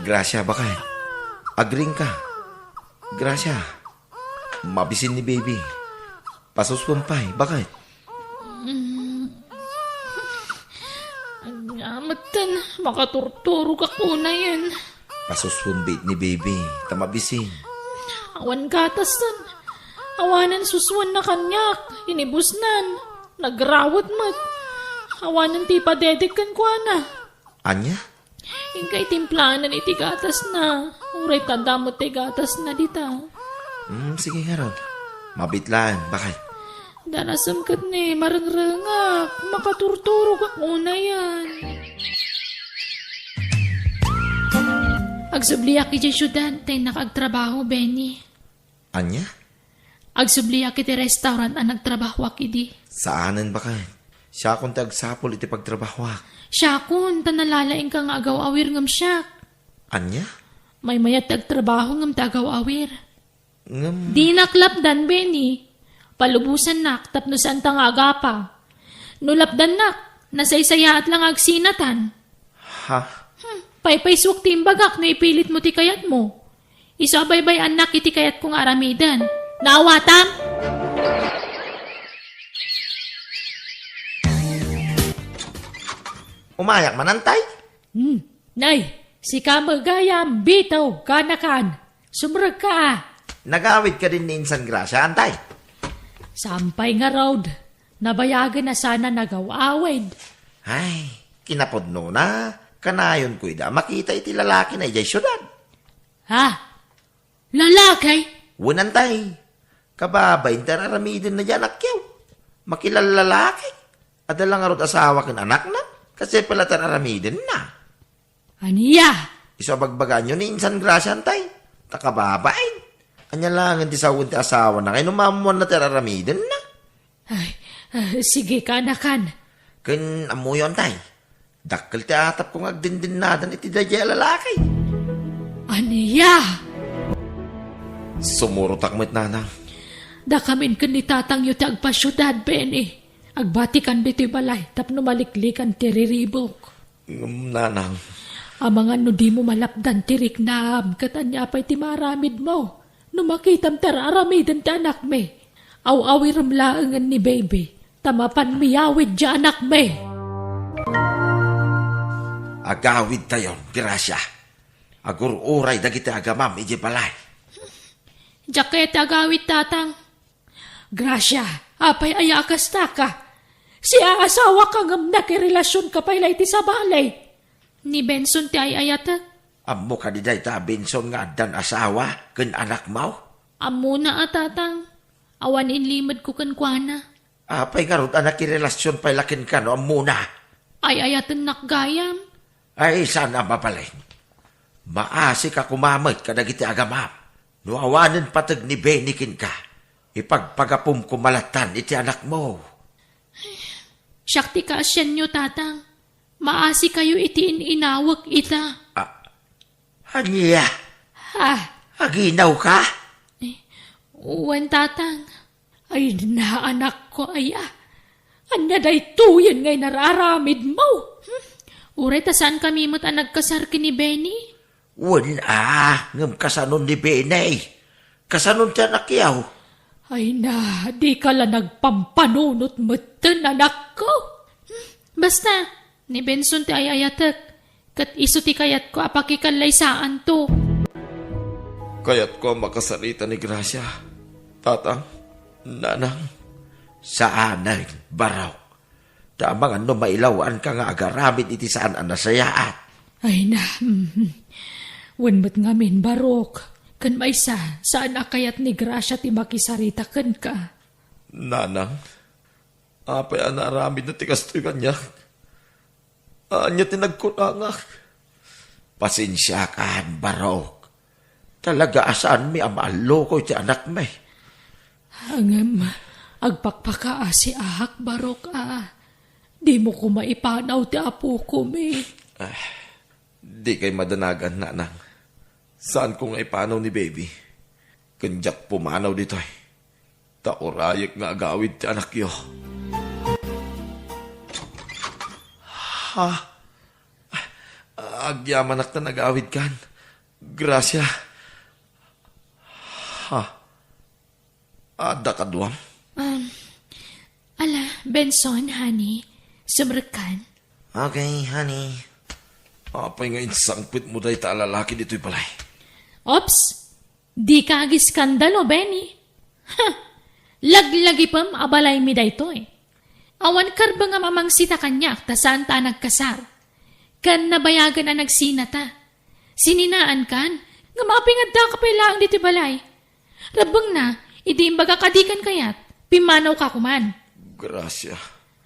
Gracia, baket. Agring ka. Gracia. Mabisin ni baby. Pasuswen pay, baket. Mm. Ania metten, makaturturogak unayen. Pasuswen biit ni baby, ta mabisin. Awan gatasen. Awanen suswenna kaniak, inibusnan. Nagrawet met. Awanen ti ipadedek kenkuana. Ania? Inka itimplanan iti gatasna. Uray ta adda met ti gatasna dita. Hmm, sige ngarud. Mabit laeng, baket. Darasem ket ni, marengrengak. Makaturturogak unayen. Agsubliak idiay siudad, ta innak agtrabaho, Benny. Ania? Agsubliak iti restaurant a nagtrabahoak idi. Saanen, baket. Siakon ti agsapul iti pagtrabahoak. Siakon, ta nalalaingka nga agaw-awir ngem siak. Ania? Maymayat ti agtrabaho ngem ti agaw-awir. Ngem dinak lapdan, Benny. Palubosannak tapno saanta nga agapa. No lapdannak, nasaysayaat la nga agsinatan. Ha? Hmm, paypaysuak ti imbagak no ipilitmo ti kayatmo. Isu a baybay-annak iti kayatko nga aramiden. Naawatam? Umayak man, antay? Hmm. Nay, sika met gayam, Bito, kanakan. Sumrekka a. Nagawid kadin ni Insan Gracia, antay? Saan pay ngarud. Nabayagen a sana nagaw-awid. Ay, kinapudnona, kanayonko ida a makita iti lalakina idiay siudad. Ha? Lalaki? Wen, antay. Kababain ti ar-aramidenna diay anakyo. Makilallalaki. Adda la ngarud asawa ken anakna. Kasta pay la ti ar-aramidenna. Ania? Isu a bagbagaanyo ni Insan Gracia, antay. Ta kababain. Ania laengen ti sawen ti asawana, kayno maammoanna ti ar-aramidenna. Ay, ah, sige, kanakan. Ken ammoyo, antay. Dakkel ti atapko nga agdindinnadan iti daydiay a lalaki. Ania? Sumurotak met, nanang. Dakamin ken ni tatangyo ti agpasiudad, Benny. Agbatikan ditoy balay tapno maliklikan ti riribuk. Ngem, nanang. Amangan no dimo malapdan ti riknam, ket ania pay ti maaramidmo? No makitam ti ar-aramiden ti anakmi, aw-awirem laengen ni baby, ta mapan miyawid diay anakmi. Agawidtayon, Gracia. Agur-uray dagiti agamam idiay balay. Diak kayat ti agawid, tatang. Gracia, apay aya a kastaka? Siasawaka ngem nakirelasionka pay la iti sabali. Ni Benson ti ay-ayatek. Ammo kadi dayta a Benson nga addan asawa ken anakmo? Ammona a, Tatang. Awan inlimedko kenkuana. Apay ngarud a nakirelasion pay la kenka no ammona? Ay-ayatennak gayam. Ay, saan a mabalin. Maasika koma met kadagiti agamam. No awanen pateg ni Benny kenka, ipagpagapum koma lattan iti anakmo. Siak ti kaasianyo, Tatang. Maasikayo iti in-inawek ita. Ah, ania? Ha? Aginawka? Eh, wen, Tatang. Ay, naanakko, aya. Ania daytoyen nga inararamidmo? Hmm? Uray ta saankami met a nagkasar ken ni Benny? Wen a, ngem kasanon ni Benny? Kasanon ti anakyo? Ay na, dika la nagpampanunot metten, anakko. Hmm? Basta, ni Benson ti ay-ayatek, ket isu ti kayatko a pakikallaysaanto. Kayatko a makasarita ni Gracia. Tatang, nanang. Saanen, Barok. Ta amangan no mailawanka nga agaramid iti saan a nasayaat. Ay na, mhm. Wen met ngamin, Barok. Ken maysa, saan a kayat ni Gracia ti makisarita kenka. Nanang, apay a naaramidna ti kastoy kaniak? Ania ti nagkunangak? Pasensiakan, Barok. Talaga a saanmi a maalluko iti anakmi. Ngem, agpakpakaasiak, Barok, a. Dimo koma ipanaw ti apokomi. Ah, dikay madanagan, nanang. Saanko nga ipanaw ni baby. Ken diak pumanaw ditoy. Ta urayek nga agawid ti anakyo. Ha? Agyamanak ta nagawidkan. Gracia. Ha? Adda kaduam? Um, ala, Benson, honey. Sumrekkan. Okay, honey. Apay nga insangpetmo dayta a lalaki ditoy balay? Oops! Dika agiskandalo, Benny. Ha! Laglagipem a balaymi daytoy. Awan karbengam a mangsita kaniak ta saanta a nagkasar. Ken nabayagen a nagsinata. Sininaankan, ngem apay nga addaka pay laeng ditoy balay? Rebbengna, idi imbagak a dikan kayat, pimmanawka koman. Gracia.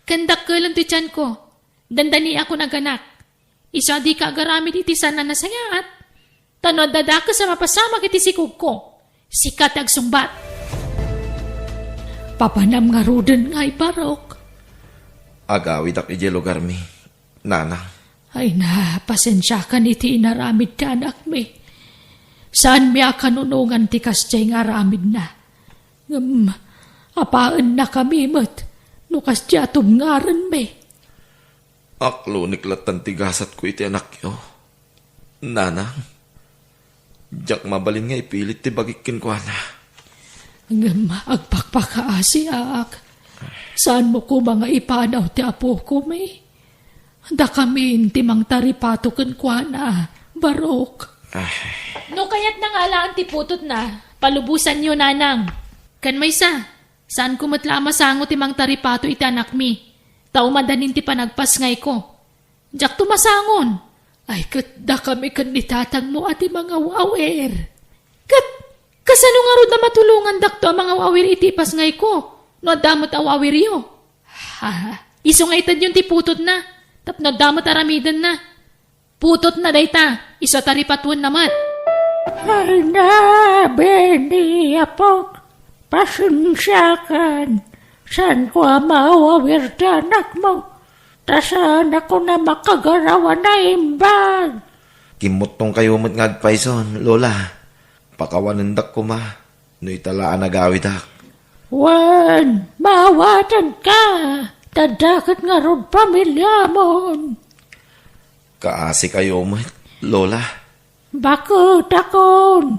Ken dakkelem ti tianko, dandaniakon aganak. Isu a dika agaramid iti saan a nasayaat. Ta no adda dakes a mapasamak iti sikogko, sika ti agsungbat. Papanam ngaruden ngay, Barok. Agawidak idiay lugarmi, nanang. Ay na, pasensiakan iti inaramid ti anakmi. Saanmi a kanunongan ti kasdiay nga aramidna. Ngem, apaennakami met no kasdiay a tubngarenmi. Aklonek lattan ti gasatko iti anakyo. Nanang, diak mabalin nga ipilit ti bagik kenkuana. Ngem agpakpakaasiak. Saanmo koma nga ipanaw ti apokomi? Dakamin ti mangtaripato kenkuana, Barok. Ah. No kayatna nga alaen ti putotna, palubosanyo, nanang. Ken maysa, saanko met la a masango ti mangtaripato iti anakmi, ta umadanin ti panagpasngayko. Diakto masangon. Ay, ket dakami ken ni tatangmo a ti mangaw-awir. Ket kasano ngarud a matulongandakto a mangaw-awir iti ipasngayko no adda met aw-awiryo? Ha, isu nga itedyon ti putotna, tapno adda met aramidenna. Putotna dayta, isu a taripatuenna met. Ay na, Benny, apok, pasensiakan. Saanko a maawawir ti anakmo, ta saanakon a makagaraw a naimbag. Kimmuttongkayo met nga agpayson, Lola. Pakawanendak koma no ita la a nagawidak. Wen, maawatanka, ta adda ket ngarud pamiliamon. Kaasikayo met, Lola. Baketakon,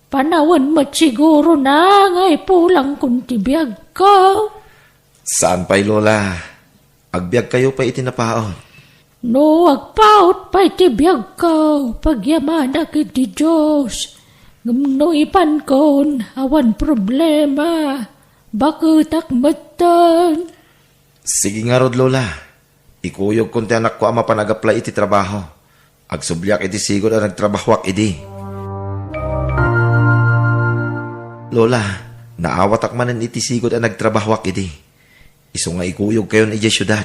panawen met sigurona nga ipulangkon ti biagko. Saan pay, Lola. Agbiagkayo pay iti napaut. No agpaut pay ti biagko, pagyamanak iti Dios. Ngem no ipankon, awan problema. Baketak metten. Sige ngarud, Lola. Ikuyogkon ti anakko a mapan ag-apply iti trabaho. Agsubliak iti sigud a nagtrabahoak idi. Lola, naawatak manen iti sigud a nagtrabahoak idi. Isu nga ikuyogkayon idiay siudad.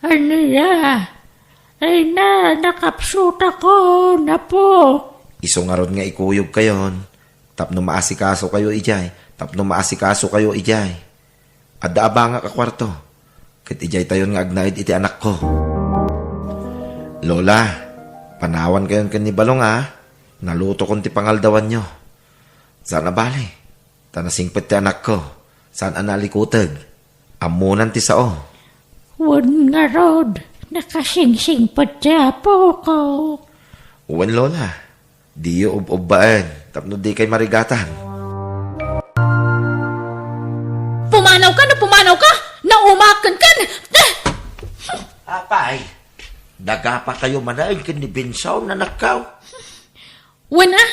Ania? Ay na, nakapsutako, napo. Isu ngarud nga ikuyogkayon, tapno maasikasokayo idiay, tapno maasikasokayo idiay. Adda abangak a kuarto, ket idiaytayon nga agnaed iti anakko. Lola, panawankayon ken ni Balong a, nalutokon ti pangaldawanyo. Saan a bale, ta nasingpet ti anakko, saan a nalikuteg. Ammonan ti sao. Wen ngarud, nakasingsingpet ti apoko. Wen, Lola. Diyo ub-ubbaen tapno dikay marigatan. Pumanawka no pumanawka! Naumaken ken! Eh! Apay, nagapakayo manen ken ni Benson, anakko? Wen a,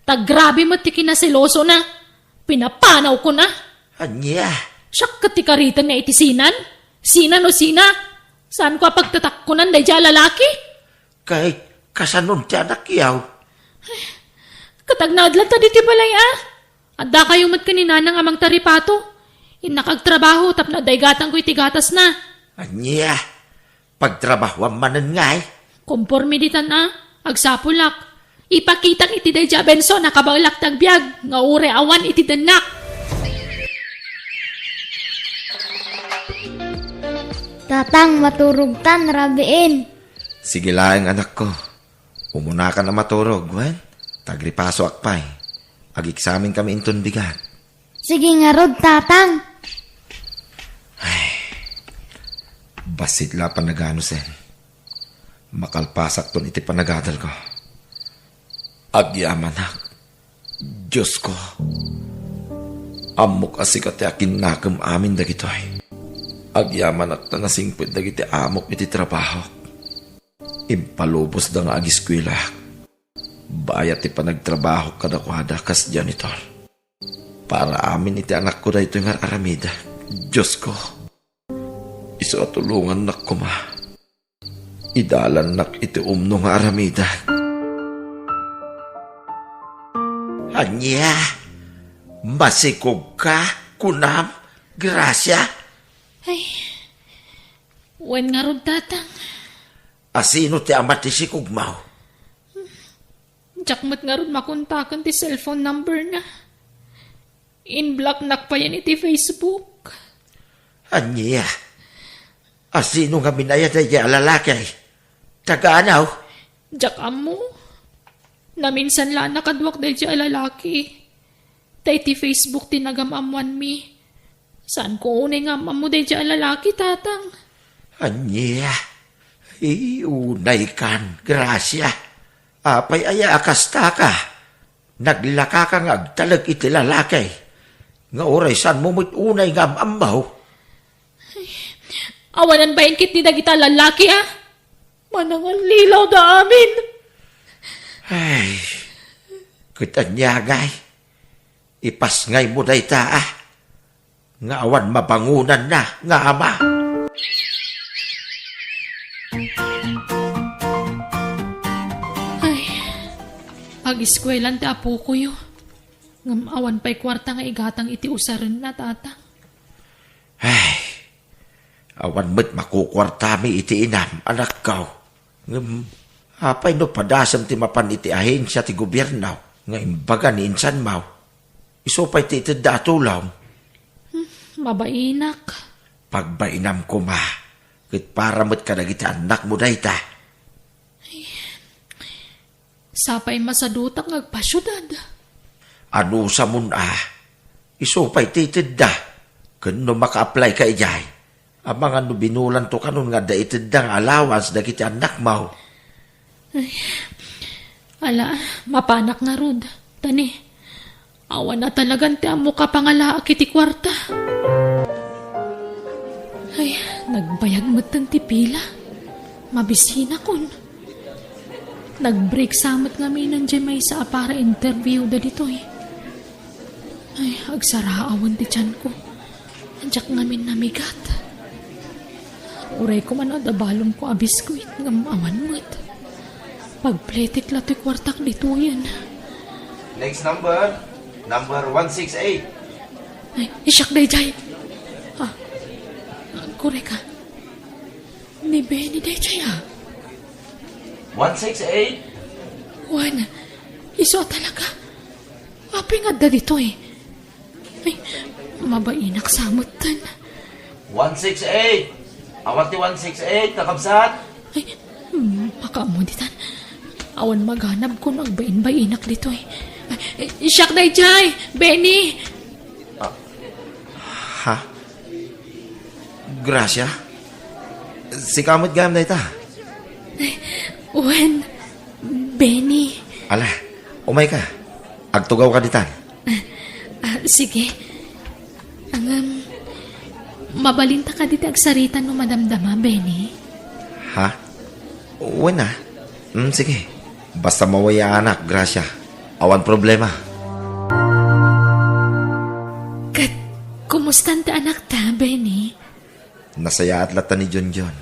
ta grabe met ti kinaselosona. Pinapanawkon a. Ania? Siak ket ti kariten nga iti sinan? Sina no sina? Saanko a pagtatakkonan daydiay a lalaki? Kay, kasanon ti anakyaw? Ket agnaed latta ditoy balay a. Addakayo met ken ni Nanang a mangtaripato. Innak agtrabaho tapno adda igatanko iti gatasna. Ania? Pagtrabahoam manen ngay? Komporme ditan a, agsapulak. Ipakitak iti daydiay a Benson a kabaelak ti agbiag nga uray awan iti dennak. Tatang, maturogtan, rabiin. Sige laeng, anakko. Umunakan a maturog, wen? Ta agripasoak pay. Ageksamenkami inton bigat. Sige ngarud, Tatang. Ay, bassit la a panaganusen. Makalpasakton iti panagadalko. Agyamanak, Diosko. Ammok a sika ti akinnakem amin dagitoy. Agyamanak ta nasingpet dagiti amok iti trabahok. Impalubosda nga agiskuelaak. Bayat ti panagtrabahok kadakuada kas janitor. Para amin iti anakko daytoy nga ar-aramidek. Diosko, isu a tulongannak koma. Idalannak iti umno nga aramidek. Ania? Masikogka, kunam, Gracia? Ay, wen ngarud, Tatang. A sino ti ama ti sikogmo? Diak met ngarud makontaken ti cellphone number na. In-blocknak payen iti Facebook. Ania? A sino ngamin aya daydiay a lalaki? Taga ania? Diak ammo. Naminsan la a nakaduak daydiay a lalaki. Ta iti Facebook ti nagam-ammoanmi. Saanko unay nga am-ammo daydiay a lalaki, Tatang. Ania? Ay, unaykan, Gracia. Apay aya a kastaka? Naglakaka nga agtalek iti lalaki. Nga uray saanmo met unay nga am-ammo? Awanan bain ketdi dagita a lalaki, a? Manangallilaw da amin. Ay, ket ania ngay? Ipasngaymo dayta, a? Nga awan mabangonanna nga ama. Ay, agiskuelan ti apokoyo. Ngem awan pay kuarta nga igatang iti usarenna, Tatang. Ay, awan met makukuartami iti inam, anakko. Ngem, apay no padasem ti mapan iti ahensia ti gobierno nga imbaga ni insanmo? Isu pay ti itedda a tulong. Hmm, mabainak. Pagbainam koma, ket para met kadagiti annakmo dayta. Sapay masadutak nga agpasiudad. Anusamon a, isu pay ti itedda. Ken no maka-apply ka idiay, amangan no binulanto kanon nga adda itedda nga allowance dagiti annakmo. Ay, ala, mapanak ngarud. Tani, awan a talagan ti ammok a pangalaak iti kuarta. Ay, nagbayag metten ti pila. Mabisinakon. Nag-break sa met ngamin diay maysa a para interview da ditoy. Ay, agsaraawen ti tianko. Diak ngamin namigat. Uray koma no adda balonko a biskuit ngem awan met. Pagpletek la toy kuartak ditoyen. Next number, number one six eight. Ay, siak daydiay. Ah, korek a. Ni Benny daydiay a. One six eight? Wen, isu a talaga. Apay nga adda ditoy? Ay, mabainak sa metten. One six eight! Awan ti one six eight, kakabsat? Ay, mm, makaammo ditan. Awan maganabko no agbain-bainak ditoy. Ay, siak daydiay, Benny! Ah, ha? Gracia? Sika met gayam dayta? Ay, wen, Benny. Ala, umayka. Agtugawka ditan. Ah, ah, sige. Ngem, mabalinta kadi ti agsarita no madamdama, Benny? Ha? Wen a. Mm, sige. Basta mawayaanak, Gracia. Awan problema. Ket, kumustan ti anakta, Benny? Nasayaat latta ni Junjun.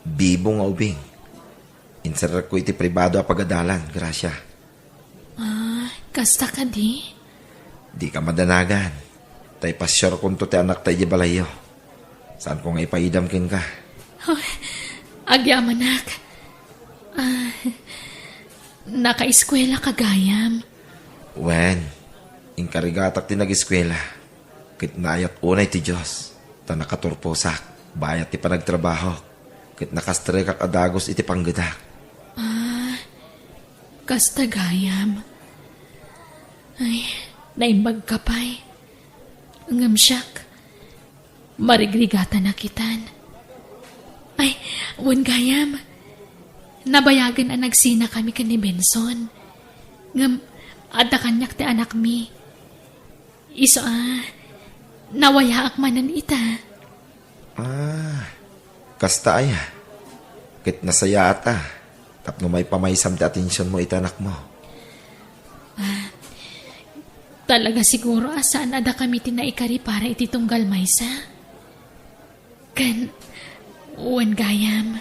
Bibo nga ubing. Inserrekko iti pribado a pagadalan, Gracia. Ah, kasta kadi? Dika madanagan. Ta ipasiarkonto ti anakta idiay balayyo. Saanko nga ipaidam kenka. Oh, agyamanak. Ah, nakaeskuelaka gayam? Wen, inkarigatak ti nageskuela. Ket naayat unay ti Dios, ta nakaturposak bayat ti panagtrabahok, ket nakasterekak a dagus iti panggedak. Ah, kasta gayam. Ay, naimbagka pay. Ngem siak, marigrigatanak itan. Ay, wen gayam, nabayagen a nagsinakami ken ni Benson. Ngem, adda kaniak ti anakmi. Isu a, nawayaak manen ita. Ah, kasta aya. Ket nasayaat a, tapno maipamaysam ti atensionmo iti anakmo. Ah, talaga siguro a saan a dakami ti naikari para iti tunggal maysa. Ken, wen gayam,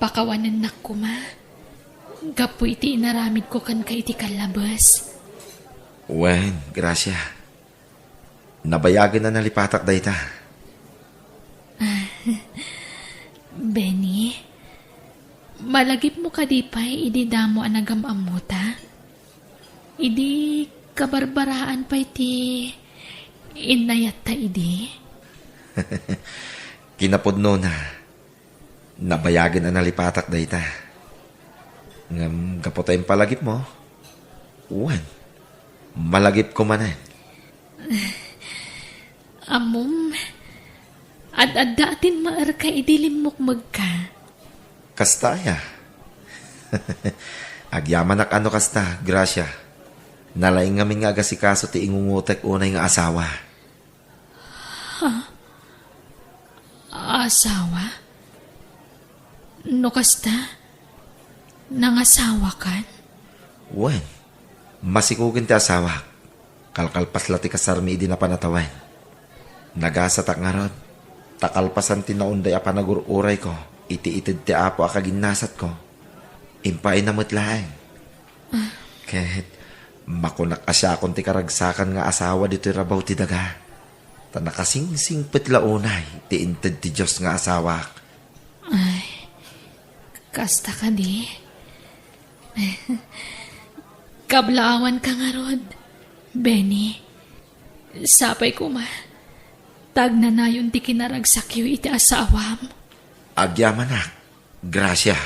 pakawanennak koma gapu iti inaramidko kenka iti kallabes. Wen, Gracia, nabayagen a nalipatak dayta. Benny, malagipmo kadi pay idi damo a nagam-ammota? Idi kabarbaraan pay ti innayatta idi? Kinapudnona, nabayagen a nalipatak dayta. Ngem gapu ta impalagipmo, wen, malagipko manen. Ammom, ad-adda a timmaerka idi limmukmegka. Kasta aya? Agyamanak a no kasta, Gracia. Nalaing ngamin nga agasikaso ti ingungutek unay nga asawa. Ha? Asawa? No kasta, nangasawakan? Wen, masikugen ti asawak. Kalkalpas la ti kasarmi idi napan a tawen. Nagasatak ngarud, ta kalpasan ti naunday a panagur-urayko iti ited ti Apo a kaginnasatko, impaayna met laeng. Ket makunak a siakon ti karagsakan nga asawa ditoy rabaw ti daga, ta nakasingsingpet la unay ti inted ti Dios nga asawak. Ay, kasta kadi? Kablaawanka ngarud, Benny. Sapay koma, ta agnanayon ti kinaragsakyo iti asawam. Agyamanak, Gracia.